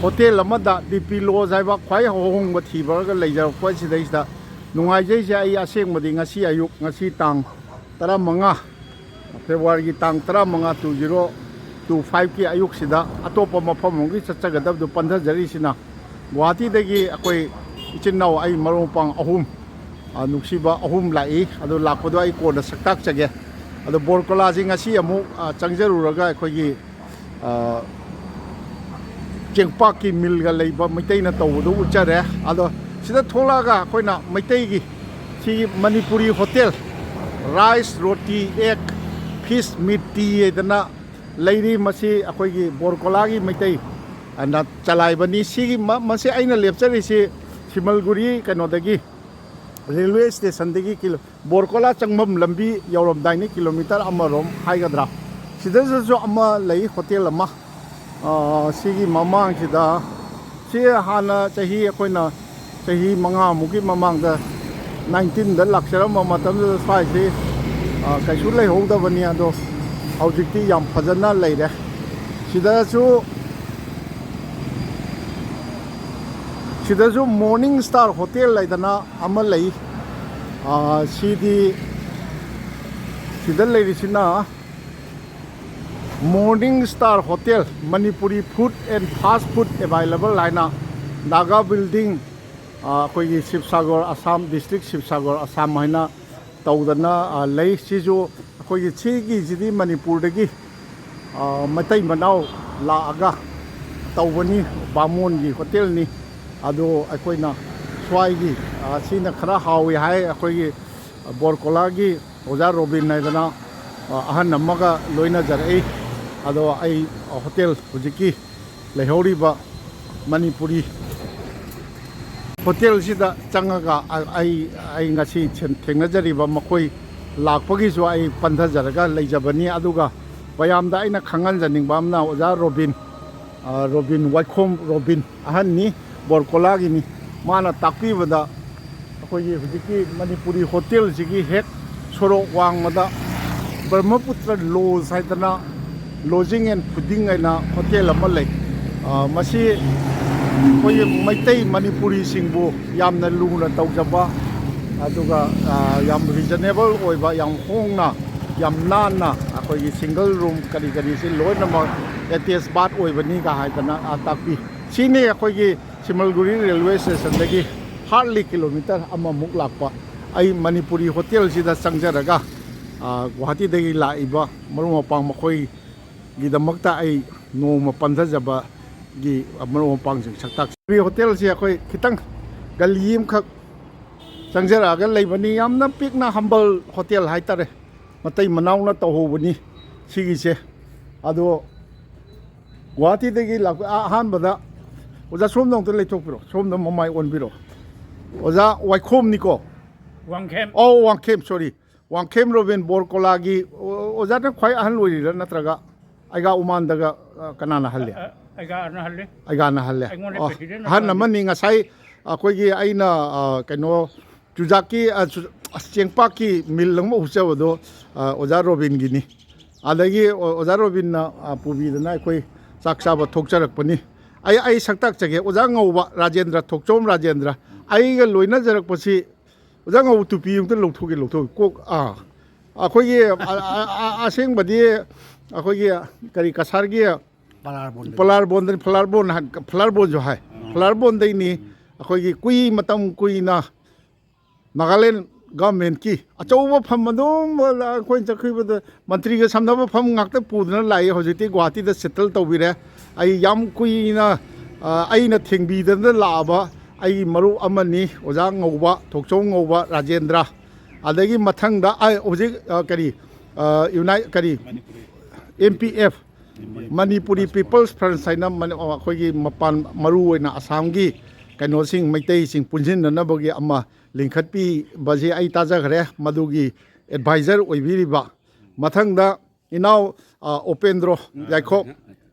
ꯍꯣꯇꯦꯜ ꯑꯃꯗ ꯗꯤ ꯄꯤ ꯂꯣꯖ ꯍꯥꯏꯕ ꯈ꯭ꯋꯥꯏ ꯑꯍꯣꯡꯕ ꯊꯤꯕꯒ ꯂꯩꯖꯔꯛꯄ ꯁꯤꯗꯩꯁꯤꯗ ꯅꯨꯡꯉꯥꯏꯖꯩꯁꯦ꯫ ꯑꯩ ꯑꯁꯦꯡꯕꯗꯤ ꯉꯁꯤ ꯑꯌꯨꯛ, ꯉꯁꯤ ꯇꯥꯡ ꯇꯔꯥꯃꯉꯥ, ꯐꯦꯕ꯭ꯔꯨꯋꯥꯔꯤꯒꯤ ꯇꯥꯡ ꯇꯔꯥꯃꯉꯥ, two zero two fiveꯀꯤ ꯑꯌꯨꯛꯁꯤꯗ ꯑꯇꯣꯞꯄ ꯃꯐꯝ ꯑꯃꯒꯤ ꯆꯠꯆꯒꯗꯕꯗꯨ ꯄꯟꯊꯖꯔꯤꯁꯤꯅ, ꯒꯨꯋꯥꯍꯥꯇꯤꯗꯒꯤ ꯑꯩꯈꯣꯏ ꯏꯆꯤꯟ ꯏꯅꯥꯎ, ꯑꯩ ꯃꯔꯨꯞ ꯃꯄꯥꯡ ꯑꯍꯨꯝ, ꯑ, ꯅꯨꯡꯁꯤꯕ ꯑꯍꯨꯝ ꯂꯥꯛꯏ꯫ ꯑꯗꯨ ꯂꯥꯛꯄꯗꯣ ꯑꯩ ꯀꯣꯟꯅ ꯁꯛꯇꯥꯛꯆꯒꯦ꯫ ꯑꯗꯣ ꯕꯣꯔꯀꯣꯂꯥꯁꯤ ꯉꯁꯤ ꯑꯃꯨꯛ, ꯑ, ꯆꯪꯖꯔꯨꯔꯒ ꯑꯩꯈꯣꯏꯒꯤ, ꯑ, ꯆꯦꯡꯄꯥꯛꯀꯤ ꯃꯤꯜꯒ ꯂꯩꯕ ꯃꯩꯇꯩꯅ ꯇꯧꯕꯗꯨ ꯎꯠꯆꯔꯦ꯫ ꯑꯗꯣ ꯁꯤꯗ ꯊꯣꯛꯂꯛꯑꯒ ꯑꯩꯈꯣꯏꯅ ꯃꯩꯇꯩꯒꯤ ꯁꯤꯒꯤ Manipuri hotel, rice, roti, egg, fish, meat, tea ꯍꯥꯏꯗꯅ ꯂꯩꯔꯤ꯫ ꯃꯁꯤ ꯑꯩꯈꯣꯏꯒꯤ ꯕꯣꯔꯀꯣꯂꯥꯒꯤ ꯃꯩꯇꯩ ꯑꯅ ꯆꯂꯥꯏꯕꯅꯤ꯫ ꯁꯤꯒꯤ ꯃ-, ꯃꯁꯤ ꯑꯩꯅ ꯂꯦꯞꯆꯔꯤꯁꯤ ꯁꯤꯃꯜꯒꯨꯔꯤ ꯀꯩꯅꯣꯗꯒꯤ, ꯔꯦꯜꯋꯦ ꯁ꯭ꯇꯦꯁꯟꯗꯒꯤ ꯀꯤꯂꯣ-, ꯕꯣꯔꯀꯣꯂꯥ ꯆꯪꯐꯝ ꯂꯝꯕꯤ ꯌꯧꯔꯝꯗꯥꯏꯅꯤ, ꯀꯤꯂꯣꯃꯤꯇꯔ ꯑꯃꯔꯣꯝ ꯍꯥꯏꯒꯗ꯭ꯔꯥ, ꯁꯤꯗꯁꯨ ꯑꯃ ꯂꯩ, ꯍꯣꯇꯦꯜ ꯑꯃ꯫ ꯑ, ꯁꯤꯒꯤ ꯃꯃꯥꯡꯁꯤꯗ, ꯁꯤ ꯍꯥꯟꯅ ꯆꯍꯤ, ꯑꯩꯈꯣꯏꯅ ꯆꯍꯤ ꯃꯉꯥꯃꯨꯛꯀꯤ ꯃꯃꯥꯡꯗ, nineteenꯗ ꯂꯥꯛꯆꯔꯝꯕ ꯃꯇꯝꯗꯨꯗ ꯁ꯭ꯋꯥꯏꯁꯤ, ꯑ, ꯀꯩꯁꯨ ꯂꯩꯍꯧꯗꯕꯅꯤ꯫ ꯑꯗꯣ ꯍꯧꯖꯤꯛꯇꯤ ꯌꯥꯝ ꯐꯖꯅ ꯂꯩꯔꯦ꯫ ꯁꯤꯗꯁꯨ, ꯁꯤꯗꯁꯨ Morning Star Hotel ꯍꯥꯏꯗꯅ ꯑꯃ ꯂꯩ꯫ ꯑ, ꯁꯤꯗꯤ, ꯁꯤꯗ ꯂꯩꯔꯤꯁꯤꯅ Morning Star Hotel, Manipuri food and fast food available ꯍꯥꯏꯅ, ꯅꯥꯒꯥ ꯕꯤꯜꯗꯤꯡ, ꯑ, ꯑꯩꯈꯣꯏꯒꯤ ꯁꯤꯕꯁꯥꯒꯔ, ꯑꯁꯥꯝ district, ꯁꯤꯕꯁꯥꯒꯔ, ꯑꯁꯥꯝ ꯍꯥꯏꯅ ꯇꯧꯗꯅ, ꯑ, ꯂꯩ꯫ ꯁꯤꯁꯨ ꯑꯩꯈꯣꯏꯒꯤ, ꯁꯤꯒꯤꯁꯤꯗꯤ ꯃꯅꯤꯄꯨꯔꯗꯒꯤ, ꯑ, ꯃꯇꯩ ꯃꯅꯥꯎ ꯂꯥꯛꯑꯒ ꯇꯧꯕꯅꯤ, ꯕꯥꯃꯣꯟꯒꯤ ꯍꯣꯇꯦꯜꯅꯤ꯫ ꯑꯗꯣ ꯑꯩꯈꯣꯏꯅ ꯁ꯭ꯋꯥꯏꯒꯤ, ꯑ, ꯁꯤꯅ ꯈꯔ ꯍꯥꯎꯏ ꯍꯥꯏ꯫ ꯑꯩꯈꯣꯏꯒꯤ ꯕꯣꯔꯀꯣꯂꯥꯒꯤ ꯑꯣꯖꯥ ꯔꯣꯕꯤꯟ ꯍꯥꯏꯗꯅ, ꯑ, ꯑꯍꯟ ꯑꯃꯒ ꯂꯣꯏꯅꯖꯔꯛꯏ꯫ ꯑꯗꯣ ꯑꯩ ꯍꯣꯇꯦꯜ ꯍꯧꯖꯤꯛꯀꯤ ꯂꯩꯍꯧꯔꯤꯕ ꯃꯅꯤꯄꯨꯔꯤ ꯍꯣꯇꯦꯜꯁꯤꯗ ꯆꯪꯉꯒ ꯑ-, ꯑꯩ, ꯑꯩ ꯉꯁꯤ ꯊꯦꯡ-, ꯊꯦꯡꯅꯖꯔꯤꯕ ꯃꯈꯣꯏ ꯂꯥꯛꯄꯒꯤꯁꯨ ꯑꯩ ꯄꯟꯊꯖꯔꯒ ꯂꯩꯖꯕꯅꯤ꯫ ꯑꯗꯨꯒ ꯃꯌꯥꯝꯗ ꯑꯩꯅ ꯈꯪꯍꯟꯖꯅꯤꯡꯕ ꯑꯃꯅ, ꯑꯣꯖꯥ ꯔꯣꯕꯤꯟ, ꯑ, ꯔꯣꯕꯤꯟ, ꯋꯥꯏꯈꯣꯝ ꯔꯣꯕꯤꯟ, ꯑꯍꯟꯅꯤ, ꯕꯣꯔꯀꯣꯂꯥꯒꯤꯅꯤ꯫ ꯃꯥꯅ ꯇꯥꯛꯄꯤꯕꯗ ꯑꯩꯈꯣꯏꯒꯤ ꯍꯧꯖꯤꯛꯀꯤ ꯃꯅꯤꯄꯨꯔꯤ ꯍꯣꯇꯦꯜꯁꯤꯒꯤ ꯍꯦꯛ ꯁꯣꯔꯣꯛ ꯋꯥꯡꯃꯗ ꯕ꯭ꯔꯍ꯭ꯃꯄꯨꯇ꯭ꯔ ꯂꯣꯖ ꯍꯥꯏꯗꯅ ꯂꯣꯖꯤꯡ ꯑꯦꯟ ꯐꯨꯗꯤꯡ ꯍꯥꯏꯅ ꯍꯣꯇꯦꯜ ꯑꯃ ꯂꯩ꯫ ꯑ, ꯃꯁꯤ ꯑꯩꯈꯣꯏꯒꯤ ꯃꯩꯇꯩ ꯃꯅꯤꯄꯨꯔꯤꯁꯤꯡꯕꯨ ꯌꯥꯝꯅ ꯂꯨꯅ ꯇꯧꯖꯕ, ꯑꯗꯨꯒ, ꯑ, ꯌꯥꯝ ꯔꯤꯖꯅꯦꯕꯜ ꯑꯣꯏꯕ, ꯌꯥꯝ ꯍꯣꯡꯅ, ꯌꯥꯝ ꯅꯥꯟꯅ ꯑꯩꯈꯣꯏꯒꯤ ꯁꯤꯡꯒꯜ ꯔꯨꯝ ꯀꯔꯤ ꯀꯔꯤꯁꯤ ꯂꯣꯏꯅꯃꯛ ꯑꯦꯇꯦꯆ ꯕꯥꯠ ꯑꯣꯏꯕꯅꯤꯒ ꯍꯥꯏꯗꯅ, ꯑ, ꯇꯥꯛꯄꯤ꯫ ꯁꯤꯅꯤ ꯑꯩꯈꯣꯏꯒꯤ ꯁꯤꯃꯜꯒꯨꯔꯤ ꯔꯦꯜꯋꯦ ꯁ꯭ꯇꯦꯁꯟꯗꯒꯤ ꯍꯥꯔꯠꯂꯤ ꯀꯤꯂꯣꯃꯤꯇꯔ ꯑꯃꯃꯨꯛ ꯂꯥꯛꯄ꯫ ꯑꯩ ꯃꯅꯤꯄꯨꯔꯤ ꯍꯣꯇꯦꯜꯁꯤꯗ ꯆꯪꯖꯔꯒ, ꯑ, ꯒꯨꯋꯥꯍꯥꯇꯤꯗꯒꯤ ꯂꯥꯛꯏꯕ ꯃꯔꯨꯞ ꯃꯄꯥꯡ ꯃꯈꯣꯏꯒꯤꯗꯃꯛꯇ ꯑꯩ ꯅꯣꯡꯃ ꯄꯟꯊꯖꯕꯒꯤ ꯃꯔꯨꯞ ꯃꯄꯥꯡꯁꯤꯡ ꯁꯛꯇꯥꯛ꯫ ꯃꯅꯤꯄꯨꯔꯤ ꯍꯣꯇꯦꯜꯁꯤ ꯑꯩꯈꯣꯏ ꯈꯤꯇꯪ ꯒꯂꯤ ꯑꯃꯈꯛ ꯆꯪꯖꯔꯛꯑꯒ ꯂꯩꯕꯅꯤ꯫ ꯌꯥꯝꯅ ꯄꯤꯛꯅ ꯍꯝꯕꯜ ꯍꯣꯇꯦꯜ ꯍꯥꯏꯇꯥꯔꯦ꯫ ꯃꯇꯩ ꯃꯅꯥꯎꯅ ꯇꯧꯍꯧꯕꯅꯤ ꯁꯤꯒꯤꯁꯦ꯫ ꯑꯗꯣ ꯒꯨꯋꯥꯍꯥꯇꯤꯗꯒꯤ ꯂꯥꯛꯄ ꯑ-, ꯑꯍꯥꯟꯕꯗ ꯑꯣꯖꯥ ꯁꯣꯝꯗ ꯑꯃꯨꯛꯇ ꯂꯩꯊꯣꯛꯄꯤꯔꯣ, ꯁꯣꯝꯗ ꯃꯃꯥꯏ ꯑꯣꯟꯕꯤꯔꯣ꯫ ꯑꯣꯖꯥ ꯋꯥꯏꯈꯣꯝꯅꯤꯀꯣ? ꯋꯥꯡꯈꯦꯝ꯫ ꯑꯧ, ꯋꯥꯡꯈꯦꯝ, ꯁꯣꯔꯤ꯫ ꯋꯥꯡꯈꯦꯝ ꯔꯣꯕꯤꯟ ꯕꯣꯔꯀꯣꯂꯥꯒꯤ, ꯑꯣ-, ꯑꯣꯖꯥꯅ ꯈ꯭ꯋꯥꯏ ꯑꯍꯜ ꯑꯣꯏꯔꯤꯔꯥ, ꯅꯠꯇ꯭ꯔꯒ ꯑꯩꯒꯥ ꯎꯃꯥꯟꯗꯒ, ꯑ, ꯀꯅꯥꯅ ꯍꯜꯂꯤ? ꯑ, ꯑꯩꯒꯥꯅ ꯍꯜꯂꯤ꯫ ꯑꯩꯒꯥꯅ ꯍꯜꯂꯦ꯫ ꯑꯩꯉꯣꯟꯗ ꯑꯣ, president ꯑꯍꯟ ꯅꯠꯇ꯭ꯔꯣ? ꯑꯃꯅꯤ꯫ ꯉꯁꯥꯏ ꯑꯩꯈꯣꯏꯒꯤ ꯑꯩꯅ, ꯑ, ꯀꯩꯅꯣ, ꯆꯨꯖꯥꯛꯀꯤ, ꯑ, ꯆꯨ-, ꯑꯁ, ꯆꯦꯡꯄꯥꯛꯀꯤ ꯃꯤꯜ ꯑꯃ ꯎꯠꯆꯕꯗꯣ, ꯑ, ꯑꯣꯖꯥ ꯔꯣꯕꯤꯟꯒꯤꯅꯤ꯫ ꯑꯗꯒꯤ ꯑꯣ-, ꯑꯣꯖꯥ ꯔꯣꯕꯤꯟꯅ, ꯑ, ꯄꯨꯕꯤꯗꯅ ꯑꯩꯈꯣꯏ ꯆꯥꯛ ꯆꯥꯕ ꯊꯣꯛꯆꯔꯛꯄꯅꯤ꯫ ꯑꯩ, ꯑꯩ ꯁꯛꯇꯥꯛꯆꯒꯦ, ꯑꯣꯖꯥ ꯉꯧꯕ ꯔꯥꯖꯦꯟꯗ꯭ꯔ, ꯊꯣꯛꯆꯣꯝ ꯔꯥꯖꯦꯟꯗ꯭ꯔ꯫ ꯑꯩꯒ ꯂꯣꯏꯅꯖꯔꯛꯄꯁꯤ, ꯑꯣꯖꯥ ꯉꯧꯕ ꯇꯨꯄꯤ ꯑꯃꯇ ꯂꯧꯊꯣꯛꯀꯦ, ꯂꯧꯊꯣꯛꯀꯦ꯫ ꯀꯣꯛ, ꯑꯥ, ꯑꯩꯈꯣꯏꯒꯤ, ꯑ-, ꯑ-, ꯑ-, ꯑꯁꯦꯡꯕꯗꯤ ꯑꯩꯈꯣꯏꯒꯤ ꯀꯔꯤ ꯀꯁꯥꯔꯒꯤ ꯄꯂꯥꯔꯕꯣꯟꯗ꯫ ꯄꯂꯥꯔꯕꯣꯟꯗꯅꯤ, ꯐꯂꯥꯔꯕꯣꯟ ꯍꯥꯏ-, ꯐꯂꯥꯔꯕꯣꯟꯁꯨ ꯍꯥꯏ꯫ ꯎꯝ꯫ ꯐꯂꯥꯔꯕꯣꯟꯗꯩꯅꯤ꯫ ꯑꯩꯈꯣꯏꯒꯤ ꯀꯨꯏ, ꯃꯇꯝ ꯀꯨꯏꯅ ꯅꯥꯒꯥꯂꯦꯟ ꯒꯚꯔꯟꯃꯦꯟꯠꯀꯤ ꯑꯆꯧꯕ ꯐꯝ ꯑꯗꯨꯝ ꯑꯩꯈꯣꯏꯅ ꯆꯠꯈꯤꯕꯗ ꯃꯟꯇ꯭ꯔꯤꯒ ꯁꯝꯅꯕ ꯐꯝ ꯉꯥꯛꯇ ꯄꯨꯗꯨꯅ ꯂꯥꯛꯏ꯫ ꯍꯧꯖꯤꯛꯇꯤ ꯒꯨꯋꯥꯍꯥꯇꯤꯗ ꯁꯦꯇꯜ ꯇꯧꯕꯤꯔꯦ꯫ ꯑꯩ ꯌꯥꯝ ꯀꯨꯏꯅ, ꯑ, ꯑꯩꯅ ꯊꯦꯡꯕꯤꯗꯅ ꯂꯥꯛꯑꯕ ꯑꯩꯒꯤ ꯃꯔꯨꯞ ꯑꯃꯅꯤ, ꯑꯣꯖꯥ ꯉꯧꯕ, ꯊꯣꯛꯆꯣꯝ ꯉꯧꯕ ꯔꯥꯖꯦꯟꯗ꯭ꯔ꯫ ꯑꯗꯒꯤ ꯃꯊꯪꯗ, ꯑ, ꯍꯧꯖꯤꯛ, ꯑ, ꯀꯔꯤ, ꯑ, ꯌꯨꯅꯥꯏ-, ꯀꯔꯤ, Manipuri. M P F, Manipuri peoples front ꯍꯥꯏꯅ ꯃꯅꯤ-, ꯑꯩꯈꯣꯏꯒꯤ ꯃꯄꯥꯟ, ꯃꯔꯨ ꯑꯣꯏꯅ ꯑꯁꯥꯝꯒꯤ ꯀꯩꯅꯣꯁꯤꯡ, ꯃꯩꯇꯩꯁꯤꯡ ꯄꯨꯟꯁꯤꯟꯅꯅꯕꯒꯤ ꯑꯃ ꯂꯤꯡꯈꯠꯄꯤꯕꯁꯤ ꯑꯩ ꯇꯥꯖꯈ꯭ꯔꯦ꯫ ꯃꯗꯨꯒꯤ ꯑꯦꯗꯚꯥꯏꯖꯔ ꯑꯣꯏꯕꯤꯔꯤꯕ ꯃꯊꯪꯗ ꯏꯅꯥꯎ, ꯑ, ꯎꯄꯦꯟꯗ꯭ꯔꯣ ꯌꯥꯏꯈꯣꯛ꯫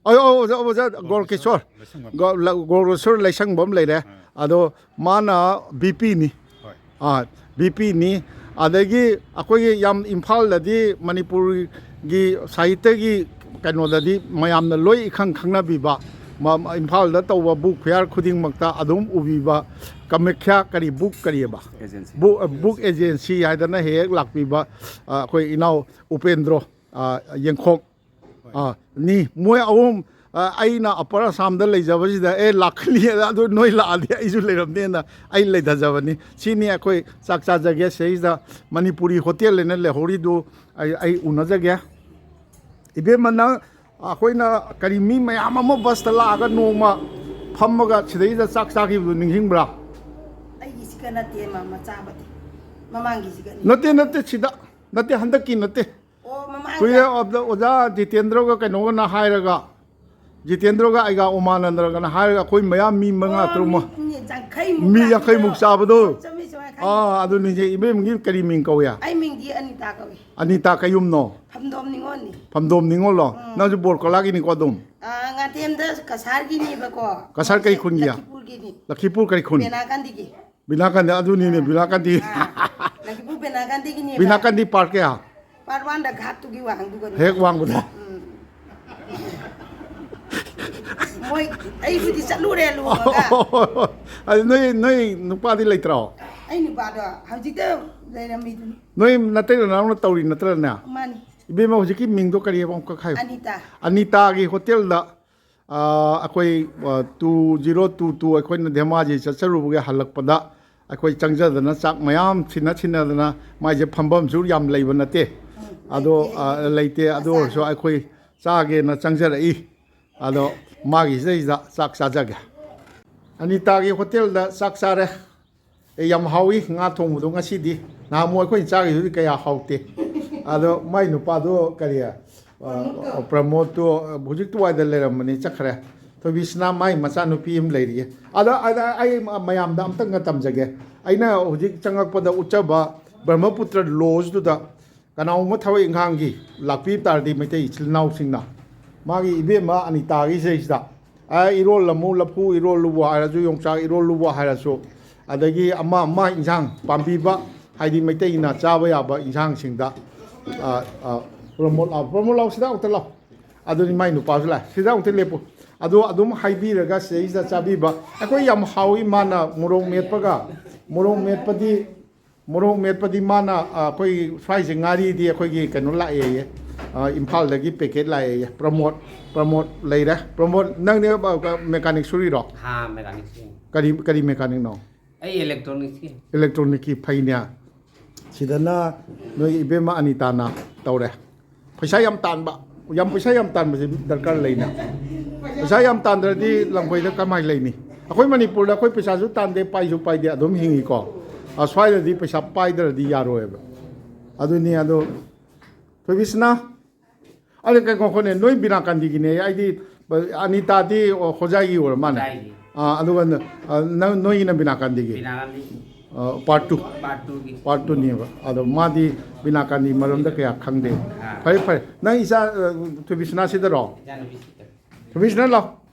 ꯑꯧ, ꯑꯧ, ꯑꯣꯖꯥ, ꯑꯣꯖꯥ ꯒꯣꯔꯀꯦꯁꯣꯔ꯫ ꯂꯩꯁꯪꯕꯝ꯫ ꯒꯣ-, ꯂ-, ꯒꯣꯔꯀꯦꯁꯣꯔ ꯂꯩꯁꯪꯕꯝ ꯂꯩꯔꯦ꯫ ꯑꯥ꯫ ꯑꯗꯣ ꯃꯥꯅ ꯕꯤ ꯄꯤꯅꯤ꯫ ꯍꯣꯏ꯫ ꯑꯥ, ꯕꯤ ꯄꯤꯅꯤ꯫ ꯑꯗꯒꯤ ꯑꯩꯈꯣꯏꯒꯤ ꯌꯥꯝ ꯏꯝꯐꯥꯜꯗꯗꯤ ꯃꯅꯤꯄꯨꯔꯒꯤ ꯁꯥꯍꯤꯇ꯭ꯌꯒꯤ ꯀꯩꯅꯣꯗꯗꯤ ꯃꯌꯥꯝꯅ ꯂꯣꯏ ꯏꯈꯪ ꯈꯪꯅꯕꯤꯕ, ꯃ-, ꯏꯝꯐꯥꯜꯗ ꯇꯧꯕ ꯕꯨꯛ ꯐꯤꯌꯥꯔ ꯈꯨꯗꯤꯡꯃꯛꯇ ꯑꯗꯨꯝ ꯎꯕꯤꯕ ꯀꯥꯃꯈ꯭ꯌꯥ ꯀꯔꯤ ꯕꯨꯛ ꯀꯔꯤꯑꯕ? ꯑꯦꯖꯦꯟꯁꯤ꯫ ꯕꯨꯛ, ꯕꯨꯛ ꯑꯦꯖꯦꯟꯁꯤ ꯍꯥꯏꯗꯅ ꯍꯦꯛ ꯍꯦꯛ ꯂꯥꯛꯄꯤꯕ, ꯑ, ꯑꯩꯈꯣꯏ ꯏꯅꯥꯎ ꯎꯄꯦꯟꯗ꯭ꯔꯣ, ꯑ, ꯌꯦꯡꯈꯣꯛ꯫ ꯑꯥ, ꯅꯤ꯫ ꯃꯣꯏ ꯑꯍꯨꯝ, ꯑ, ꯑꯩꯅ ꯑꯄꯔ ꯑꯁꯥꯝꯗ ꯂꯩꯖꯕꯁꯤꯗ, "ꯑꯦ, ꯂꯥꯛꯀꯅꯤ, ꯑꯗꯨ ꯅꯣꯏ ꯂꯥꯛꯑꯗꯤ ꯑꯩꯁꯨ ꯂꯩꯔꯝꯅꯦꯅ" ꯑꯩ ꯂꯩꯊꯖꯕꯅꯤ꯫ ꯁꯤꯅꯤ ꯑꯩꯈꯣꯏ ꯆꯥꯛ ꯆꯥꯖꯒꯦ ꯁꯤꯗꯩꯁꯤꯗ ꯃꯅꯤꯄꯨꯔꯤ ꯍꯣꯇꯦꯜ ꯍꯥꯏꯅ ꯂꯩꯍꯧꯔꯤꯗꯨ ꯑꯩ, ꯑꯩ ꯎꯅꯖꯒꯦ꯫ ꯏꯕꯦꯝꯃ, ꯅꯪ, ꯑꯩꯈꯣꯏꯅ ꯀꯔꯤ ꯃꯤ ꯃꯌꯥꯝ ꯑꯃ ꯕꯁꯇ ꯂꯥꯛꯑꯒ ꯅꯣꯡꯃ ꯐꯝꯃꯒ ꯁꯤꯗꯩꯗ ꯆꯥꯛ ꯆꯥꯈꯤꯕꯗꯨ ꯅꯤꯡꯁꯤꯡꯕ꯭ꯔꯥ? ꯑꯩꯒꯤꯁꯤꯒ ꯅꯠꯇꯦ, ꯃꯥ, ꯃꯆꯥꯕꯗꯤ꯫ ꯃꯃꯥꯡꯒꯤꯁꯤꯒꯅꯤ꯫ ꯅꯠꯇꯦ, ꯅꯠꯇꯦ, ꯁꯤꯗ ꯅꯠꯇꯦ, ꯍꯟꯗꯛꯀꯤ ꯅꯠꯇꯦ꯫ ꯑꯣ, ꯃꯃꯥꯡꯗ꯫ ꯀꯨꯏꯔꯦ, ꯑꯣꯖꯥ ꯖꯤꯇꯦꯟꯗ꯭ꯔꯒ ꯀꯩꯅꯣꯒꯅ ꯍꯥꯏꯔꯒ, ꯖꯤꯇꯦꯟꯗ꯭ꯔꯒ ꯑꯩꯒ ꯎꯃꯥꯅꯟꯗ꯭ꯔꯒꯅ ꯍꯥꯏꯔꯒ ꯑꯩꯈꯣꯏ ꯃꯌꯥꯝ ꯃꯤ ꯃꯉꯥ ꯑꯣ, ꯇꯔꯨꯛ ꯃ-, ꯃꯤ, ꯃꯤ ꯌꯥꯡꯈꯩꯃꯨꯛ ꯃꯤ ꯆꯥꯕꯗꯣ꯫ ꯌꯥꯡꯈꯩꯃꯨꯛ ꯆꯥꯕꯗꯣ꯫ ꯑꯣ, ꯆꯨꯝꯃꯤ, ꯆꯨꯝꯃꯤ, ꯈꯪꯉꯤ꯫ ꯑꯥ, ꯑꯗꯨꯅꯤꯁꯦ꯫ ꯏꯕꯦꯝꯒꯤ ꯀꯔꯤ ꯃꯤꯡ ꯀꯧꯏ? ꯑꯩ ꯃꯤꯡꯗꯤ ꯑꯅꯤꯇꯥ ꯀꯧꯏ꯫ ꯑꯅꯤꯇꯥ ꯀꯌꯨꯝꯅꯣ? ꯐꯝꯗꯣꯝ ꯅꯤꯉꯣꯜꯅꯤ꯫ ꯐꯝꯗꯣꯝ ꯅꯤꯉꯣꯜꯂꯣ? ꯎꯝ꯫ ꯅꯪꯁꯨ ꯕꯣꯔꯀꯣꯂꯥꯒꯤꯅꯤꯀꯣ ꯑꯗꯨꯝ? ꯑꯥ, ꯉꯥꯇꯦꯝꯗ ꯀꯁꯥꯔꯒꯤꯅꯦꯕꯀꯣ꯫ ꯀꯁꯥꯔ ꯀꯩ ꯈꯨꯟꯒꯤ? ꯂꯛꯈꯤꯄꯨꯔꯒꯤꯅꯤ꯫ ꯂꯛꯈꯤꯄꯨꯔ ꯀꯔꯤ ꯈꯨꯟ? ꯕꯦꯅꯥ ꯒꯥꯟꯙꯤꯒꯤ꯫ ꯕꯤꯅꯥ ꯒꯥꯟꯙꯤ, ꯑꯗꯨꯅꯤꯅꯦ, ꯕꯤꯅꯥ ꯒꯥꯟꯙꯤ꯫ ꯑꯥ, ꯂꯛꯈꯤꯄꯨꯔ ꯕꯤꯅꯥ ꯒꯥꯟꯙꯤꯒꯤꯅꯦꯕ꯫ ꯕꯤꯅꯥ ꯒꯥꯟꯙꯤ ꯄꯥꯔꯛ ꯀꯌꯥ? ꯄꯥꯔꯠ ꯋꯥꯟꯗ ꯘꯥꯠꯇꯨꯒꯤ ꯋꯥꯡꯗꯨꯒꯅꯤ꯫ ꯍꯦꯛ ꯋꯥꯡꯕꯗ꯫ ꯎꯝ꯫ ꯃꯣꯏ, ꯑꯩꯕꯨꯗꯤ ꯆꯠꯂꯨꯔꯦ ꯂꯨꯍꯣꯡꯉꯒ꯫ ꯑꯗꯨ ꯅꯣꯏ, ꯅꯣꯏ ꯅꯨꯄꯥꯗꯤ ꯂꯩꯇ꯭ꯔꯣ? ꯑꯩ ꯅꯨꯄꯥꯗꯣ ꯍꯧꯖꯤꯛꯇ ꯂꯩꯔꯝꯃꯤꯗꯨꯅꯤ꯫ ꯅꯣꯏ ꯅꯇꯩ ꯅꯅꯥꯎꯅ ꯇꯧꯔꯤ ꯅꯠꯇ꯭ꯔꯅꯦ? ꯃꯥꯅꯤ꯫ ꯏꯕꯦꯝꯃ, ꯍꯧꯖꯤꯛꯀꯤ ꯃꯤꯡꯗꯣ ꯀꯔꯤ ꯍꯥꯏꯕ ꯑꯃꯨꯛꯀ ꯍꯥꯏꯌꯨ꯫ ꯑꯅꯤꯇꯥ꯫ ꯑꯅꯤꯇꯥꯒꯤ ꯍꯣꯇꯦꯜꯗ ꯑꯥ, ꯑꯩꯈꯣꯏ, ꯑꯥ, two zero two two ꯑꯩꯈꯣꯏꯅ ꯙꯦꯃꯥꯖꯤ ꯆꯠꯆꯔꯨꯕꯒꯤ ꯍꯜꯂꯛꯄꯗ ꯑꯩꯈꯣꯏ ꯆꯪꯖꯗꯅ ꯆꯥꯛ ꯃꯌꯥꯝ ꯁꯤꯟꯅ ꯁꯤꯟꯅꯗꯅ, ꯃꯥꯏꯁꯦ ꯐꯝꯐꯝꯁꯨ ꯌꯥꯝ ꯂꯩꯕ ꯅꯠꯇꯦ꯫ ꯎꯝ, ꯑꯗꯣ, ꯂꯩꯇꯦ꯫ ꯑꯥ, ꯂꯩꯇꯦ꯫ ꯑꯗꯨ ꯑꯣꯏꯔꯁꯨ ꯃꯆꯥꯅꯤ꯫ ꯑꯩꯈꯣꯏ ꯆꯥꯒꯦꯅ ꯆꯪꯖꯔꯛꯏ꯫ ꯑꯗꯣ ꯃꯥꯒꯤꯁꯤꯗꯩꯁꯤꯗ ꯆꯥꯛ ꯆꯥꯖꯒꯦ꯫ ꯑꯅꯤꯇꯥꯒꯤ ꯍꯣꯇꯦꯜꯗ ꯆꯥꯛ ꯆꯥꯔꯦ꯫ ꯑꯦ, ꯌꯥꯝ ꯍꯥꯎꯏ ꯉꯥ ꯊꯣꯡꯕꯗꯣ ꯉꯁꯤꯗꯤ꯫ ꯅꯍꯥꯟꯃꯨꯛ ꯑꯩꯈꯣꯏꯅ ꯆꯥꯈꯤꯕꯗꯨꯗꯤ ꯀꯌꯥ ꯍꯥꯎꯇꯦ꯫ ꯑꯗꯣ ꯃꯥꯏ ꯅꯨꯄꯥꯗꯣ ꯀꯔꯤ, ꯑ, ꯄ꯭ꯔꯃꯣꯗꯇꯣ ꯍꯧꯖꯤꯛ ꯇꯨꯋꯥꯏꯗ ꯂꯩꯔꯝꯕꯅꯤ, ꯆꯠꯈ꯭ꯔꯦ꯫ ꯊꯣꯏꯕꯤꯁꯅꯥ ꯃꯥꯏ ꯃꯆꯥꯅꯨꯄꯤ ꯑꯃ ꯂꯩꯔꯤꯌꯦ꯫ ꯑꯗ, ꯑꯗ ꯑꯩ ꯃꯌꯥꯝꯗ ꯑꯝꯇꯪꯒ ꯇꯝꯖꯒꯦ꯫ ꯑꯩꯅ ꯍꯧꯖꯤꯛ ꯆꯪꯉꯛꯄꯗ ꯎꯠꯆꯕ ꯕ꯭ꯔꯍ꯭ꯃꯄꯨꯇ꯭ꯔ ꯂꯣꯖꯇꯨꯗ ꯀꯅꯥꯒꯨꯝꯕ ꯊꯕꯛ ꯏꯪꯈꯥꯡꯒꯤ ꯂꯥꯛꯄꯤꯕ ꯇꯥꯔꯗꯤ ꯃꯩꯇꯩ ꯏꯆꯤꯜ ꯏꯅꯥꯎꯁꯤꯡꯅ ꯃꯥꯒꯤ ꯏꯕꯦꯝꯃ ꯑꯅꯤꯇꯥꯒꯤ ꯁꯤꯗꯩꯁꯤꯗ, ꯑ, ꯏꯔꯣꯜꯂꯝꯃꯨ, ꯂꯐꯨ ꯏꯔꯣꯜꯂꯨꯕꯨ ꯍꯥꯏꯔꯁꯨ, ꯌꯣꯡꯆꯥꯛ ꯏꯔꯣꯜꯂꯨꯕꯨ ꯍꯥꯏꯔꯁꯨ, ꯑꯗꯒꯤ ꯑꯃ ꯑꯃ ꯏꯟꯁꯥꯡ ꯄꯥꯝꯕꯤꯕ, ꯍꯥꯏꯗꯤ ꯃꯩꯇꯩꯅ ꯆꯥꯕ ꯌꯥꯕ ꯏꯟꯁꯥꯡꯁꯤꯡꯗ, ꯑ, ꯑ, ꯄ꯭ꯔꯃꯣꯗ ꯂꯥꯎ, ꯄ꯭ꯔꯃꯣꯗ ꯂꯥꯎ, ꯁꯤꯗ ꯑꯃꯨꯛꯇ ꯂꯥꯎ꯫ ꯑꯗꯨꯅꯤ ꯃꯥꯏ ꯅꯨꯄꯥꯁꯨ ꯂꯥꯛꯑꯦ꯫ ꯁꯤꯗ ꯑꯃꯨꯛꯇ ꯂꯦꯞꯄꯨ꯫ ꯑꯗꯣ ꯑꯗꯨꯝ ꯍꯥꯏꯕꯤꯔꯒ ꯁꯤꯗꯩꯁꯤꯗ ꯆꯥꯕꯤꯕ꯫ ꯑꯩꯈꯣꯏ ꯌꯥꯝ ꯍꯥꯎꯏ꯫ ꯃꯥꯅ ꯃꯣꯔꯣꯛ ꯃꯦꯠꯄꯒ, ꯃꯣꯔꯣꯛ ꯃꯦꯠꯄꯗꯤ, ꯃꯣꯔꯣꯛ ꯃꯦꯠꯄꯗꯤ ꯃꯥꯅ, ꯑ, ꯑꯩꯈꯣꯏ ꯁ꯭ꯋꯥꯏꯁꯦ ꯉꯥꯔꯤꯗꯤ ꯑꯩꯈꯣꯏꯒꯤ ꯀꯩꯅꯣ ꯂꯥꯛꯑꯦꯌꯦ, ꯑ, ꯏꯝꯐꯥꯜꯗꯒꯤ ꯄꯦꯀꯦꯠ ꯂꯥꯛꯑꯦꯌꯦ꯫ ꯄ꯭ꯔꯃꯣꯗ, ꯄ꯭ꯔꯃꯣꯗ ꯂꯩꯔꯦ꯫ ꯄ꯭ꯔꯃꯣꯗ, ꯅꯪꯅꯦ, ꯑ, ꯃꯦꯀꯥꯅꯤꯛ ꯁꯨꯔꯤꯔꯣ? ꯍꯥ, ꯃꯦꯀꯥꯅꯤꯛ ꯁꯨꯔꯤ꯫ ꯀꯔꯤ, ꯀꯔꯤ ꯃꯦꯀꯥꯅꯤꯛꯅꯣ? ꯑꯩ ꯏꯂꯦꯛꯇ꯭ꯔꯣꯅꯤꯛꯁꯀꯤ꯫ ꯏꯂꯦꯛꯇ꯭ꯔꯣꯅꯤꯛꯀꯤ ꯐꯩꯅꯦ꯫ ꯁꯤꯗꯅ ꯅꯣꯏ ꯏꯕꯦꯝꯃ ꯑꯅꯤꯇꯥꯅ ꯇꯧꯔꯦ꯫ ꯄꯩꯁꯥ ꯌꯥꯝ ꯇꯥꯟꯕ, ꯌꯥꯝ, ꯄꯩꯁꯥ ꯌꯥꯝ ꯇꯥꯟꯕꯁꯦ ꯗꯔꯀꯥꯔ ꯂꯩꯅ꯫ ꯄꯩꯁꯥ ꯌꯥꯝ ꯇꯥꯟꯗ꯭ꯔꯗꯤ ꯂꯝꯈꯣꯏꯗ ꯀꯃꯥꯏꯅ ꯂꯩꯅꯤ? ꯑꯩꯈꯣꯏ ꯃꯅꯤꯄꯨꯔꯗ ꯑꯩꯈꯣꯏ ꯄꯩꯁꯥꯁꯨ ꯇꯥꯟꯗꯦ, ꯄꯥꯏꯁꯨ ꯄꯥꯏꯗꯦ, ꯑꯗꯨꯝ ꯍꯤꯡꯉꯤꯀꯣ꯫ ꯑ, ꯁ꯭ꯋꯥꯏꯗꯗꯤ ꯄꯩꯁꯥ ꯄꯥꯏꯗ꯭ꯔꯗꯤ ꯌꯥꯔꯣꯏꯕ꯫ ꯑꯗꯨꯅꯤ꯫ ꯑꯗꯣ ꯊꯣꯏꯕꯤꯁꯅꯥ, ꯑꯗꯨ ꯀꯩꯅꯣ, ꯉꯥꯏꯈꯣꯅꯦ, ꯅꯣꯏ ꯕꯤꯅꯥꯀꯥꯟꯗꯤꯒꯤꯅꯦ꯫ ꯑꯩꯗꯤ ꯑꯅꯤꯇꯥꯗꯤ, ꯑꯣ, ꯍꯣꯖꯥꯏꯒꯤ ꯑꯣꯏꯔ ꯃꯥꯅꯦ꯫ ꯍꯣꯖꯥꯏꯒꯤ꯫ ꯑꯥ, ꯑꯗꯨꯒ ꯅ-, ꯑ, ꯅꯪ, ꯅꯣꯏꯒꯤꯅ ꯕꯤꯅꯥꯀꯥꯟꯗꯤꯒꯤ? ꯕꯤꯅꯥꯀꯥꯟꯗꯤ꯫ ꯑ, ꯄꯥꯔꯠ ꯇꯨ꯫ ꯄꯥꯔꯠ ꯇꯨꯒꯤ꯫ ꯄꯥꯔꯠ ꯇꯨꯅꯦꯕ꯫ ꯑꯗꯣ ꯃꯥꯗꯤ ꯕꯤꯅꯥꯀꯥꯟꯗꯤ ꯃꯔꯝꯗ ꯀꯌꯥ ꯈꯪꯗꯦ꯫ ꯑꯥ꯫ ꯐꯔꯦ, ꯐꯔꯦ꯫ ꯅꯪ ꯏꯆꯥ, ꯑ, ꯊꯣꯏꯕꯤꯁꯅꯥ ꯁꯤꯗꯔꯣ? ꯏꯆꯥꯅꯨꯄꯤ ꯁꯤꯗ꯫ ꯊꯣꯏꯕꯤꯁꯅꯥ, ꯂꯥꯎ꯫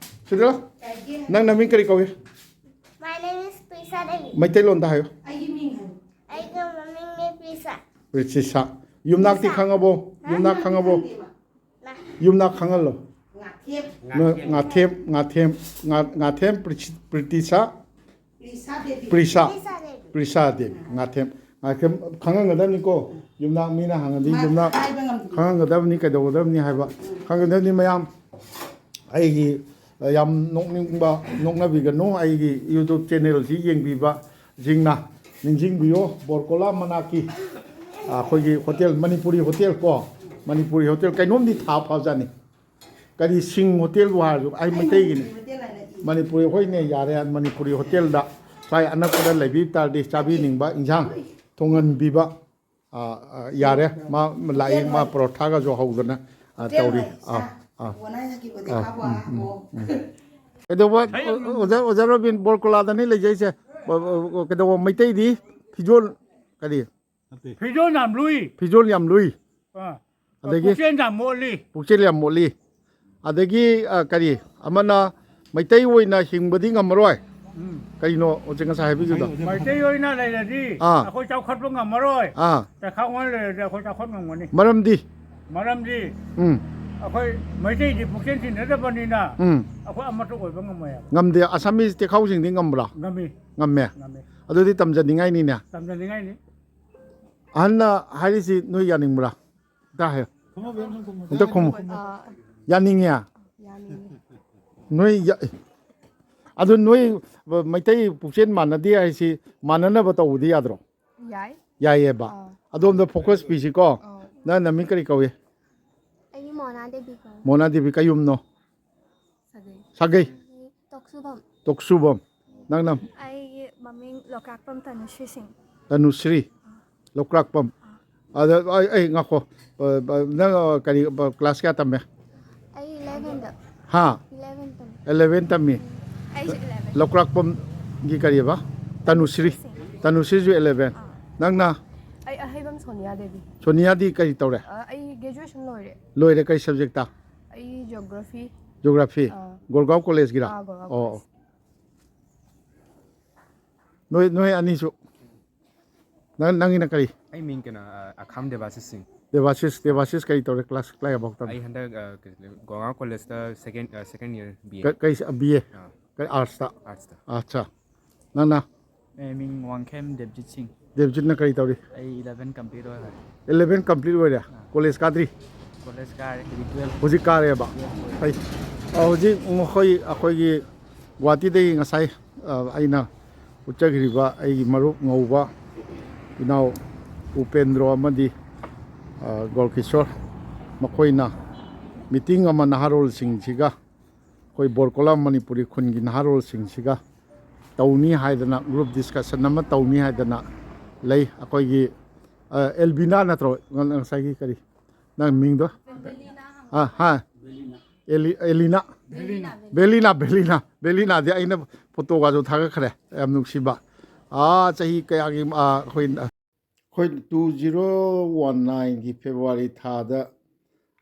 ꯁꯤꯗ ꯂꯥꯎ꯫ ꯅꯪ ꯅꯃꯤꯡ ꯀꯔꯤ ꯀꯧꯏ? My name is Prisa Devi. ꯃꯩꯇꯩꯂꯣꯟꯗ ꯍꯥꯏꯌꯨ꯫ ꯑꯩꯒꯤ ꯃꯤꯡ ꯍꯥꯏꯌꯨ꯫ ꯑꯩꯒꯤ ꯃꯃꯤꯡꯅꯦ ꯄ꯭ꯔꯤꯁꯥ꯫ ꯄ꯭ꯔꯤꯁꯥ꯫ ꯌꯨꯝꯅꯥꯛꯇꯤ ꯄ꯭ꯔꯤꯁꯥ꯫ ꯈꯪꯉꯕꯣ? ꯍꯥ? ꯌꯨꯝꯅꯥꯛ ꯈꯪꯉꯕꯣ? ꯅ-, ꯌꯨꯝꯅꯥꯛ ꯈꯪꯍꯜꯂꯣ꯫ ꯉꯥꯊꯦꯝ꯫ ꯅꯣꯏ ꯉꯥꯊꯦꯝ꯫ ꯉꯥꯊꯦꯝ, ꯉꯥꯊꯦꯝ, ꯉꯥ-, ꯉꯥꯊꯦꯝ ꯄ꯭ꯔꯤꯁ-, ꯄ꯭ꯔꯤꯇꯤꯁꯥ? ꯄ꯭ꯔꯤꯁꯥ ꯗꯦꯕꯤ꯫ ꯄ꯭ꯔꯤꯁꯥ꯫ ꯄ꯭ꯔꯤꯁꯥ ꯗꯦꯕꯤ꯫ ꯄ꯭ꯔꯤꯁꯥ ꯗꯦꯕꯤ꯫ ꯉꯥꯊꯦꯝ꯫ ꯉꯥꯊꯦꯝ ꯈꯪꯍꯟꯒꯗꯕꯅꯤꯀꯣ꯫ ꯌꯨꯝꯅꯥꯛ ꯃꯤꯅ ꯍꯪꯉꯗꯤ ꯃꯥ ꯌꯨꯝꯅꯥꯛ ꯍꯥꯏꯕ ꯉꯝꯗꯦ꯫ ꯈꯪꯍꯟꯒꯗꯕꯅꯤ, ꯀꯩꯗꯧꯒꯗꯕꯅꯤ ꯍꯥꯏꯕ꯫ ꯎꯝ꯫ ꯈꯪꯍꯟꯒꯗꯕꯅꯤ ꯃꯌꯥꯝ꯫ ꯑꯩꯒꯤ, ꯑ, ꯌꯥꯝ ꯅꯣꯛꯅꯤꯡꯕ, ꯅꯣꯛꯅꯕꯤꯒꯅꯨ, ꯑꯩꯒꯤ YouTube channel ꯁꯤ ꯌꯦꯡꯕꯤꯕꯁꯤꯡꯅ ꯅꯤꯡꯁꯤꯡꯕꯤꯌꯣ, ꯕꯣꯔꯀꯣꯂꯥ ꯃꯅꯥꯛꯀꯤ, ꯑ, ꯑꯩꯈꯣꯏꯒꯤ ꯍꯣꯇꯦꯜ, ꯃꯅꯤꯄꯨꯔꯤ ꯍꯣꯇꯦꯜ ꯀꯣ, ꯃꯅꯤꯄꯨꯔꯤ ꯍꯣꯇꯦꯜ ꯀꯩꯅꯣꯝꯗꯤ ꯊꯥ ꯐꯕꯖꯥꯠꯅꯤ꯫ ꯀꯔꯤ ꯁꯤꯡ ꯍꯣꯇꯦꯜꯕꯨ ꯍꯥꯏꯔꯁꯨ ꯑꯩ ꯑꯩ ꯃꯩꯇꯩꯒꯤꯅꯤ꯫ ꯃꯅꯤꯄꯨꯔꯤ ꯍꯣꯇꯦꯜ ꯍꯥꯏꯅ ꯏ-, ꯃꯅꯤꯄꯨꯔꯤ ꯍꯣꯏꯅꯦ, ꯌꯥꯔꯦ, ꯃꯅꯤꯄꯨꯔꯤ ꯍꯣꯇꯦꯜꯗ ꯁ꯭ꯋꯥꯏ ꯑꯅꯛꯄꯗ ꯂꯩꯕꯤꯕ ꯇꯥꯔꯗꯤ ꯆꯥꯕꯤꯅꯤꯡꯕ ꯏꯟꯁꯥꯡ ꯊꯣꯡꯍꯟꯕꯤꯕ꯫ ꯑꯥ, ꯑꯥ, ꯌꯥꯔꯦ꯫ ꯃꯥ ꯂꯥꯛꯏ, ꯃꯥ ꯄꯔꯣꯊꯥꯒꯁꯨ ꯍꯧꯗꯅ, ꯑꯥ, ꯍꯣꯇꯦꯜ ꯇꯧꯔꯤ꯫ ꯍꯣꯏ, ꯑꯥ, ꯁꯥ꯫ ꯑꯥ꯫ ꯑꯣ, ꯅꯪ ꯍꯥꯏꯁꯦ ꯀꯤꯕꯣꯗꯤ ꯑꯥ, ꯈꯥꯕ ꯎꯝ, ꯎꯝ, ꯍꯥꯞꯄꯣ꯫ ꯎꯝ꯫ ꯀꯩꯗꯧꯕ, ꯑꯣꯖꯥ, ꯑꯣꯖꯥ ꯔꯣꯕꯤꯟ, ꯕꯣꯔꯀꯣꯂꯥꯗꯅꯤ ꯂꯩꯖꯩꯁꯦ꯫ ꯕ-, ꯕ-, ꯀꯩꯗꯧꯕ, ꯃꯩꯇꯩꯗꯤ ꯐꯤꯖꯣꯜ, ꯀꯔꯤ? ꯐꯤꯖꯣꯜ ꯌꯥꯝ ꯂꯨꯏ꯫ ꯐꯤꯖꯣꯜ ꯌꯥꯝ ꯂꯨꯏ꯫ ꯑꯥ꯫ ꯑꯗꯒꯤ ꯄꯨꯛꯆꯦꯜ ꯌꯥꯝ ꯃꯣꯠꯂꯤ꯫ ꯄꯨꯛꯆꯦꯜ ꯌꯥꯝ ꯃꯣꯠꯂꯤ꯫ ꯑꯗꯒꯤ, ꯑ, ꯀꯔꯤ? ꯑꯃꯅ ꯃꯩꯇꯩ ꯑꯣꯏꯅ ꯍꯤꯡꯕꯗꯤ ꯉꯝꯃꯔꯣꯏ꯫ ꯎꯝ꯫ ꯀꯩꯅꯣ ꯍꯧꯖꯤꯛ ꯉꯁꯥꯏ ꯍꯥꯏꯕꯤꯈꯤꯕꯗꯣ? ꯃꯩꯇꯩ ꯑꯣꯏꯅ ꯂꯩꯔꯗꯤ ꯑꯥ꯫ ꯑꯩꯈꯣꯏ ꯆꯥꯎꯈꯠꯄ ꯉꯝꯃꯔꯣꯏ꯫ ꯑꯥ꯫ ꯆꯈꯥꯎ ꯑꯣꯏꯅ ꯂꯩꯔꯗꯤ ꯑꯩꯈꯣꯏ ꯆꯥꯎꯈꯠ ꯉꯝꯒꯅꯤ꯫ ꯃꯔꯝꯗꯤ? ꯃꯔꯝꯗꯤ ꯎꯝ꯫ ꯑꯩꯈꯣꯏ ꯃꯩꯇꯩꯗꯤ ꯄꯨꯛꯆꯦꯜ ꯁꯤꯟꯅꯗꯕꯅꯤꯅ ꯎꯝ꯫ ꯑꯩꯈꯣꯏ ꯑꯃꯠꯇ ꯑꯣꯏꯕ ꯉꯝꯃꯣꯏ ꯍꯥꯏꯕ꯫ ꯉꯝꯗꯦ꯫ ꯑꯁꯥꯃꯤꯁ ꯇꯦꯈꯥꯎꯁꯤꯡꯗꯤ ꯉꯝꯕ꯭ꯔꯥ? ꯉꯝꯃꯤ꯫ ꯉꯝꯃꯦ꯫ ꯉꯝꯃꯤ꯫ ꯑꯗꯨꯗꯤ ꯇꯝꯖꯅꯤꯡꯉꯥꯏꯅꯤꯅꯦ꯫ ꯇꯝꯖꯅꯤꯡꯉꯥꯏꯅꯤ꯫ ꯑꯍꯟꯅ ꯍꯥꯏꯔꯤꯁꯤ ꯅꯣꯏ ꯌꯥꯅꯤꯡꯕ꯭ꯔꯥ? ꯑꯝꯇ ꯍꯥꯏꯌꯨ꯫ ꯑꯝꯇ ꯈꯨꯝꯃꯨ꯫ ꯑꯥ, ꯌꯥꯅꯤꯡꯉꯦ꯫ ꯌꯥꯅꯤꯡꯉꯤ꯫ ꯅꯣꯏ ꯌꯥ-, ꯑꯗꯨ ꯅꯣꯏ ꯃꯩꯇꯩ ꯄꯨꯛꯆꯦꯜ ꯃꯥꯟꯅꯗꯦ ꯍꯥꯏꯁꯤ ꯃꯥꯟꯅꯅꯕ ꯇꯧꯕꯗꯤ ꯌꯥꯗ꯭ꯔꯣ? ꯌꯥꯏ꯫ ꯌꯥꯏꯌꯦꯕ꯫ ꯑꯥ꯫ ꯑꯗꯣꯝꯗ ꯐꯣꯀꯁ ꯄꯤꯁꯤꯀꯣ꯫ ꯑꯥ꯫ ꯅꯪ ꯅꯃꯤꯡ ꯀꯔꯤ ꯀꯧꯏ? ꯑꯩꯒꯤ ꯃꯣꯅꯥ ꯗꯦꯕꯤ ꯀꯧꯏ꯫ ꯃꯣꯅꯥ ꯗꯦꯕꯤ ꯀꯩ ꯌꯨꯝꯅꯣ? ꯁꯥꯒꯩ꯫ ꯁꯥꯒꯩ꯫ ꯇꯣꯛꯁꯨꯕꯝ꯫ ꯇꯣꯛꯁꯨꯕꯝ꯫ ꯅꯪꯅ? ꯑꯩꯒꯤ ꯃꯃꯤꯡ ꯂꯣꯛꯀꯥꯛꯄꯝ ꯇꯅꯨꯁ꯭ꯔꯤ ꯁꯤꯡ꯫ ꯇꯅꯨꯁ꯭ꯔꯤ꯫ ꯂꯧꯀ꯭ꯔꯥꯛꯄꯝ꯫ ꯑꯗ ꯑꯩ, ꯑꯩ ꯉꯥꯈꯣ꯫ ꯑ, ꯑ, ꯅꯪ, ꯑ, ꯀꯔꯤ, ꯑ, ꯀ꯭ꯂꯥꯁ ꯀꯌꯥ ꯇꯝꯃꯦ? ꯑꯩ ꯏꯂꯦꯚꯦꯟꯗ꯫ ꯍꯥ? ꯏꯂꯦꯚꯦꯟ ꯇꯝꯃꯤ꯫ ꯑꯦꯂꯦꯚꯦꯟ ꯇꯝꯃꯤ꯫ ꯑꯩꯁꯨ ꯏꯂꯦꯚꯦꯟ꯫ ꯂꯧꯀ꯭ꯔꯥꯛꯄꯝꯒꯤ ꯀꯔꯤꯕ? ꯇꯅꯨꯁ꯭ꯔꯤ꯫ ꯇꯅꯨꯁ꯭ꯔꯤꯁꯨ ꯑꯦꯂꯦꯚꯦꯟ꯫ ꯑꯥ꯫ ꯅꯪꯅ? ꯑꯩ ꯑꯍꯩꯕꯝ ꯁꯣꯅꯤꯌꯥ ꯗꯦꯕꯤ꯫ ꯁꯣꯅꯤꯌꯥꯗꯤ ꯀꯔꯤ ꯇꯧꯔꯦ? ꯑ, ꯑꯩ ꯒ꯭ꯔꯦꯖꯨꯑꯦꯁꯟ ꯂꯣꯏꯔꯦ꯫ ꯂꯣꯏꯔꯦ꯫ ꯀꯔꯤ ꯁꯕꯖꯦꯛꯇ? ꯑꯩ ꯖꯤꯑꯣꯒ꯭ꯔꯥꯐꯤ꯫ ꯖꯤꯑꯣꯒ꯭ꯔꯥꯐꯤ꯫ ꯑꯥ꯫ ꯒꯣꯔꯒꯥꯎ ꯀꯣꯂꯦꯖꯀꯤꯔꯥ? ꯑꯥ, ꯒꯣꯔꯒꯥꯎ ꯑꯣ꯫ ꯀꯣꯂꯦꯖ꯫ ꯅꯣꯏ, ꯅꯣꯏ ꯑꯅꯤꯁꯨ꯫ ꯅꯪ, ꯅꯪꯒꯤꯅ ꯀꯔꯤ? ꯑꯩ ꯃꯤꯡ ꯀꯩꯅꯣ ꯑ, ꯑꯈꯥꯝ ꯗꯦꯕꯥꯁꯤꯁ ꯁꯤꯡ꯫ ꯗꯦꯕꯥꯁꯤꯁ, ꯗꯦꯕꯥꯁꯤꯁ ꯀꯔꯤ ꯇꯧꯔꯦ? ꯀ꯭ꯂꯥꯁ ꯀꯌꯥꯐꯥꯎ ꯇꯝꯃꯦ? ꯑꯩ ꯍꯟꯗꯛ ꯑ, ꯀꯩ-, ꯒꯣꯔꯒꯥꯎ ꯀꯣꯂꯦꯖꯇ ꯁꯦꯀꯦꯟ ꯑ, ꯁꯦꯀꯦꯟ ꯏꯌꯔ ꯕꯤ ꯑꯦ꯫ ꯀ-, ꯀꯩ ꯁ-, ꯕꯤ ꯑꯦ? ꯑꯥ꯫ ꯀꯩ ꯑꯥꯔꯠꯁꯇ? ꯑꯥꯔꯠꯁꯇ꯫ ꯑꯠꯆꯥ꯫ ꯅꯪꯅ? ꯑꯩ ꯃꯤꯡ ꯋꯥꯡꯈꯦꯝ ꯗꯦꯕꯖꯤꯠ ꯁꯤꯡ꯫ ꯗꯦꯕꯖꯤꯠꯅ ꯀꯔꯤ ꯇꯧꯔꯤ? ꯑꯩ ꯏꯂꯦꯚꯦꯟ ꯀꯝꯄ꯭ꯂꯤꯠ ꯑꯣꯏꯔꯦ꯫ ꯑꯦꯂꯦꯚꯦꯟ ꯀꯝꯄ꯭ꯂꯤꯠ ꯑꯣꯏꯔꯦ? ꯀꯣꯂꯦꯖ ꯀꯥꯗ꯭ꯔꯤ? ꯀꯣꯂꯦꯖ ꯀꯥꯔꯦ, ꯍꯧꯖꯤꯛ ꯇꯨꯌꯦꯜꯐ꯫ ꯍꯧꯖꯤꯛ ꯀꯥꯔꯦꯕ? ꯐꯩ꯫ ꯑ, ꯍꯧꯖꯤꯛ ꯃꯈꯣꯏ, ꯑꯩꯈꯣꯏꯒꯤ ꯒꯨꯍꯥꯇꯤꯗꯒꯤ ꯉꯁꯥꯏ, ꯑ, ꯑꯩꯅ ꯎꯠꯆꯈ꯭ꯔꯤꯕ ꯑꯩꯒꯤ ꯃꯔꯨꯞ ꯉꯧꯕ ꯏꯅꯥꯎ ꯎꯄꯦꯟꯗ꯭ꯔꯣ ꯑꯃꯗꯤ, ꯑ, ꯒꯣꯜꯀꯤꯁꯣꯔ, ꯃꯈꯣꯏꯅ ꯃꯤꯇꯤꯡ ꯑꯃ ꯅꯍꯥꯔꯣꯜꯁꯤꯡꯁꯤꯒ, ꯑꯩꯈꯣꯏ ꯕꯣꯔꯀꯣꯂꯥ ꯃꯅꯤꯄꯨꯔꯤ ꯈꯨꯟꯒꯤ ꯅꯍꯥꯔꯣꯜꯁꯤꯡꯁꯤꯒ ꯇꯧꯅꯤ ꯍꯥꯏꯗꯅ, ꯒ꯭ꯔꯨꯞ ꯗꯤꯁꯀꯁꯟ ꯑꯃ ꯇꯧꯅꯤ ꯍꯥꯏꯗꯅ ꯂꯩ꯫ ꯑꯩꯈꯣꯏꯒꯤ, ꯑ, ꯑꯦꯜꯕꯤꯅꯥ ꯅꯠꯇ꯭ꯔꯣ? ꯉ-, ꯉꯁꯥꯏꯒꯤ ꯀꯔꯤ? ꯅꯪ ꯃꯤꯡꯗꯣ? ꯑ, ꯍꯥ? ꯑꯦꯂꯤ-, ꯑꯦꯂꯤꯅꯥ? ꯕꯦꯂꯤꯅꯥ, ꯕꯦꯂꯤꯅꯥ, ꯕꯦꯂꯤꯅꯥꯗꯤ ꯑꯩꯅ ꯐꯣꯇꯣꯒꯁꯨ ꯊꯥꯒꯠꯈ꯭ꯔꯦ꯫ ꯌꯥꯝ ꯅꯨꯡꯁꯤꯕ꯫ ꯑꯥ, ꯆꯍꯤ ꯀꯌꯥꯒꯤ, ꯑꯥ, ꯑꯩꯈꯣꯏ, ꯑꯩꯈꯣꯏ ꯇꯨ ꯖꯤꯔꯣ ꯋꯥꯟ ꯅꯥꯏꯟꯒꯤ ꯐꯦꯕ꯭ꯔꯨꯋꯥꯔꯤ ꯊꯥꯗ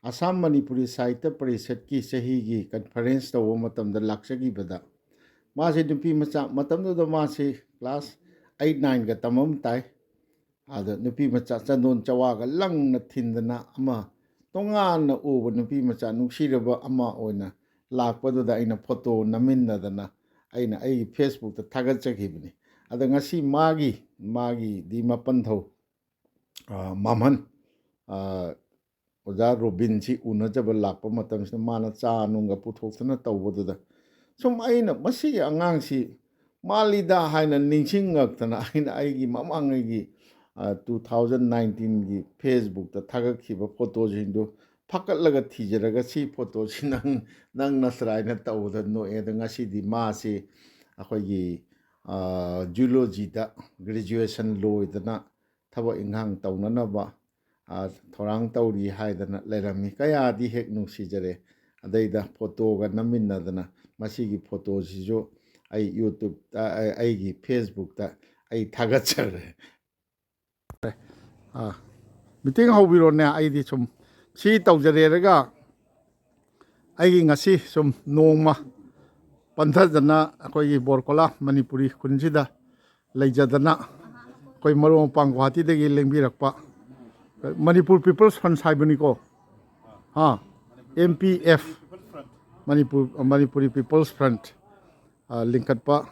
ꯑꯁꯥꯝ ꯃꯅꯤꯄꯨꯔꯤ ꯁꯥꯍꯤꯇ꯭ꯌ ꯄꯔꯤꯁꯠꯀꯤ ꯆꯍꯤꯒꯤ ꯀꯟꯐꯔꯦꯟꯁ ꯇꯧꯕ ꯃꯇꯝꯗ ꯂꯥꯛꯆꯈꯤꯕꯗ ꯃꯥꯁꯦ ꯅꯨꯄꯤ ꯃꯆꯥ, ꯃꯇꯝꯗꯨꯗ ꯃꯥꯁꯤ class eight nineꯒ ꯇꯝꯃꯝ ꯇꯥꯏ꯫ ꯑꯗ ꯅꯨꯄꯤ ꯃꯆꯥ ꯆꯟꯗꯣꯟ ꯆꯋꯥꯒ ꯂꯪꯅ ꯊꯤꯟꯗꯅ ꯑꯃ ꯇꯣꯉꯥꯟꯅ ꯎꯕ ꯅꯨꯄꯤ ꯃꯆꯥ ꯅꯨꯡꯁꯤꯔꯕ ꯑꯃ ꯑꯣꯏꯅ ꯂꯥꯛꯄꯗꯨꯗ ꯑꯩꯅ ꯐꯣꯇꯣ ꯅꯝꯃꯤꯟꯅꯗꯅ ꯑꯩꯅ ꯑꯩꯒꯤ Facebookꯇ ꯊꯥꯒꯠꯆꯈꯤꯕꯅꯤ꯫ ꯑꯗ ꯉꯁꯤ ꯃꯥꯒꯤ, ꯃꯥꯒꯤꯗꯤ ꯃꯄꯟꯊꯧ, ꯑ, ꯃꯥꯝꯍꯟ, ꯑ, ꯑꯣꯖꯥ ꯔꯣꯕꯤꯟꯁꯤ ꯎꯅꯖꯕ ꯂꯥꯛꯄ ꯃꯇꯝꯁꯤꯗ ꯃꯥꯅ ꯆꯥ ꯅꯨꯡꯒ ꯄꯨꯊꯣꯛꯇꯅ ꯇꯧꯕꯗꯨꯗ ꯁꯨꯝ ꯑꯩꯅ ꯃꯁꯤꯒꯤ ꯑꯉꯥꯡꯁꯤ ꯃꯥꯜꯂꯤꯗ ꯍꯥꯏꯅ ꯅꯤꯡꯁꯤꯡꯉꯛꯇꯅ ꯑꯩꯅ ꯑꯩꯒꯤ ꯃꯃꯥꯡꯉꯩꯒꯤ, ꯑ, two thousand nineteenꯒꯤ Facebookꯇ ꯊꯥꯒꯠꯈꯤꯕ ꯐꯣꯇꯣꯁꯤꯡꯗꯨ ꯐꯥꯀꯠꯂꯒ ꯊꯤꯖꯔꯒ ꯁꯤ ꯐꯣꯇꯣꯁꯤ ꯅꯪ, ꯅꯪ ꯅꯠꯇ꯭ꯔꯥ ꯍꯥꯏꯅ ꯇꯧꯕꯗ ꯅꯣꯛꯑꯦ꯫ ꯑꯗꯣ ꯉꯁꯤꯗꯤ ꯃꯥꯁꯤ ꯑꯩꯈꯣꯏꯒꯤ, ꯑ, ꯖꯨꯂꯣꯖꯤꯗ graduation ꯂꯣꯏꯗꯅ ꯊꯕꯛ ꯏꯪꯈꯥꯡ ꯇꯧꯅꯅꯕ, ꯑ, ꯊꯧꯔꯥꯡ ꯇꯧꯔꯤ ꯍꯥꯏꯗꯅ ꯂꯩꯔꯝꯃꯤ꯫ ꯀꯌꯥꯗꯤ ꯍꯦꯛ ꯅꯨꯡꯁꯤꯖꯔꯦ꯫ ꯑꯗꯩꯗ ꯐꯣꯇꯣꯒ ꯅꯝꯃꯤꯟꯅꯗꯅ ꯃꯁꯤꯒꯤ ꯐꯣꯇꯣꯁꯤꯁꯨ ꯑꯩ YouTubeꯇ, ꯑ, ꯑꯩꯒꯤ Facebookꯇ ꯑꯩ ꯊꯥꯒꯠꯆꯔꯦ꯫ ꯑꯥ, meeting ꯍꯧꯕꯤꯔꯣꯅꯦ꯫ ꯑꯩꯗꯤ ꯁꯨꯝ ꯁꯤ ꯇꯧꯖꯔꯦꯔꯒ ꯑꯩꯒꯤ ꯉꯁꯤ ꯁꯨꯝ ꯅꯣꯡꯃ ꯄꯟꯊꯗꯅ ꯑꯩꯈꯣꯏꯒꯤ ꯕꯣꯔꯀꯣꯂꯥ ꯃꯅꯤꯄꯨꯔꯤ ꯈꯨꯟꯁꯤꯗ ꯂꯩꯖꯗꯅ ꯑꯩꯈꯣꯏ ꯃꯔꯨꯞ ꯃꯄꯥꯡ ꯒꯨꯋꯥꯍꯥꯇꯤꯗꯒꯤ ꯂꯦꯡꯕꯤꯔꯛꯄ Manipur People's Front ꯍꯥꯏꯕꯅꯤꯀꯣ꯫ ꯍꯥ, M P F, Manipur, Manipuri People's Front, ꯑ, ꯂꯤꯡꯈꯠꯄ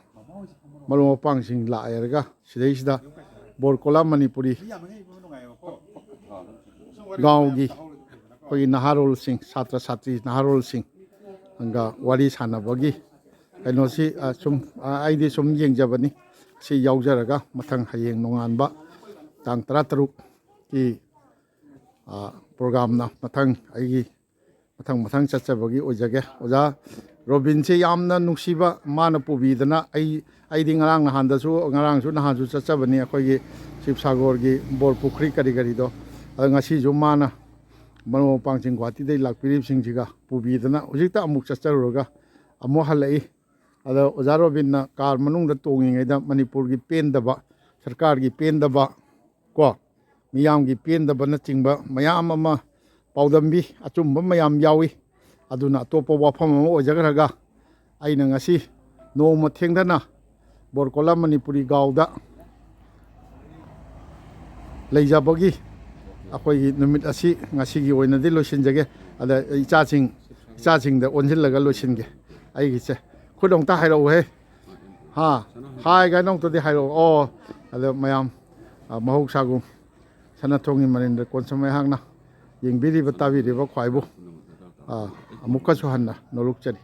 ꯃꯔꯨꯞ ꯃꯄꯥꯡꯁꯤꯡ ꯂꯥꯛꯑꯦꯔꯒ ꯁꯤꯗꯩꯁꯤꯗ ꯕꯣꯔꯀꯣꯂꯥ ꯃꯅꯤꯄꯨꯔꯤ ꯒꯥꯎꯒꯤ ꯑꯩꯈꯣꯏꯒꯤ ꯅꯍꯥꯔꯣꯜꯁꯤꯡ, ꯁꯥꯇ꯭ꯔ ꯁꯥꯇ꯭ꯔꯤ ꯅꯍꯥꯔꯣꯜꯁꯤꯡꯒ ꯋꯥꯔꯤ ꯁꯥꯟꯅꯕꯒꯤ ꯀꯩꯅꯣꯁꯤ, ꯑ, ꯁꯨꯝ, ꯑ, ꯑꯩꯗꯤ ꯁꯨꯝ ꯌꯦꯡꯖꯕꯅꯤ꯫ ꯁꯤ ꯌꯥꯎꯖꯔꯒ ꯃꯊꯪ ꯍꯌꯦꯡ ꯅꯣꯡꯉꯥꯟꯕ ꯇꯥꯡ ꯇꯔꯥꯇꯔꯨꯛꯀꯤ, ꯑ, programꯅ ꯃꯊꯪ ꯑꯩꯒꯤ ꯃꯊꯪ ꯃꯊꯪ ꯆꯠꯆꯕꯒꯤ ꯑꯣꯏꯖꯒꯦ꯫ ꯑꯣꯖꯥ ꯔꯣꯕꯤꯟꯁꯦ ꯌꯥꯝꯅ ꯅꯨꯡꯁꯤꯕ, ꯃꯥꯅ ꯄꯨꯕꯤꯗꯅ ꯑꯩ, ꯑꯩꯗꯤ ꯉꯔꯥꯡ ꯅꯍꯥꯟꯗꯁꯨ, ꯉꯔꯥꯡꯁꯨ ꯅꯍꯥꯟꯁꯨ ꯆꯠꯆꯕꯅꯤ ꯑꯩꯈꯣꯏꯒꯤ ꯁꯤꯕꯁꯥꯒꯣꯔꯒꯤ ꯕꯣꯔ ꯄꯨꯈ꯭ꯔꯤ ꯀꯔꯤ ꯀꯔꯤꯗꯣ꯫ ꯑꯗꯣ ꯉꯁꯤꯁꯨ ꯃꯥꯅ ꯃꯔꯨꯞ ꯃꯄꯥꯡꯁꯤꯡ ꯒꯨꯋꯥꯍꯥꯇꯤꯗꯒꯤ ꯂꯥꯛꯄꯤꯔꯤꯕꯁꯤꯡꯁꯤꯒ ꯄꯨꯕꯤꯗꯅ ꯍꯧꯖꯤꯛꯇ ꯑꯃꯨꯛ ꯆꯠꯆꯔꯨꯔꯒ ꯑꯃꯨꯛ ꯍꯜꯂꯛꯏ꯫ ꯑꯗꯣ ꯑꯣꯖꯥ ꯔꯣꯕꯤꯟꯅ car ꯃꯅꯨꯡꯗ ꯇꯣꯡꯉꯤꯉꯩꯗ ꯃꯅꯤꯄꯨꯔꯒꯤ ꯄꯦꯟꯗꯕ, ꯁꯔꯀꯥꯔꯒꯤ ꯄꯦꯟꯗꯕ ꯀꯣ, ꯃꯤꯌꯥꯝꯒꯤ ꯄꯦꯟꯗꯕꯅꯆꯤꯡꯕ ꯃꯌꯥꯝ ꯑꯃ, ꯄꯥꯎꯗꯝꯕꯤ ꯑꯆꯨꯝꯕ ꯃꯌꯥꯝ ꯌꯥꯎꯏ꯫ ꯑꯗꯨꯅ ꯑꯇꯣꯞꯄ ꯋꯥꯐꯝ ꯑꯃ ꯑꯣꯏꯖꯈ꯭ꯔꯒ ꯑꯩꯅ ꯉꯁꯤ ꯅꯣꯡꯃ ꯊꯦꯡꯊꯅ ꯕꯣꯔꯀꯣꯂꯥ ꯃꯅꯤꯄꯨꯔꯤ ꯒꯥꯎꯗ ꯂꯩꯖꯕꯒꯤ ꯑꯩꯈꯣꯏꯒꯤ ꯅꯨꯃꯤꯠ ꯑꯁꯤ ꯉꯁꯤꯒꯤ ꯑꯣꯏꯅꯗꯤ ꯂꯣꯏꯁꯤꯟꯖꯒꯦ꯫ ꯑꯗ ꯏꯆꯥꯁꯤꯡ, ꯏꯆꯥꯁꯤꯡꯗ ꯑꯣꯟꯁꯤꯜꯂꯒ ꯂꯣꯏꯁꯤꯟꯒꯦ꯫ ꯑꯩꯒꯤꯁꯦ ꯈꯨꯠ ꯑꯃꯨꯛꯇ ꯍꯥꯏꯔꯛꯎꯍꯦ꯫ ꯍꯥ? ꯍꯥꯏ ꯀꯥꯏꯅ ꯑꯃꯨꯛꯇꯗꯤ ꯍꯥꯏꯔꯛꯑꯣ꯫ ꯑꯣ, ꯑꯗ ꯃꯌꯥꯝ, ꯑ, ꯃꯍꯧꯁꯥꯒꯨꯝ ꯁꯅꯥꯊꯣꯡꯒꯤ ꯃꯅꯤꯟꯗ ꯀꯣꯟꯁꯝ ꯑꯩꯍꯥꯛꯅ ꯌꯦꯡꯕꯤꯔꯤꯕ ꯇꯥꯕꯤꯔꯤꯕ ꯈ꯭ꯋꯥꯏꯕꯨ, ꯑ, ꯑꯃꯨꯛꯀꯁꯨ ꯍꯟꯅ ꯅꯣꯂꯨꯛꯆꯔꯤ꯫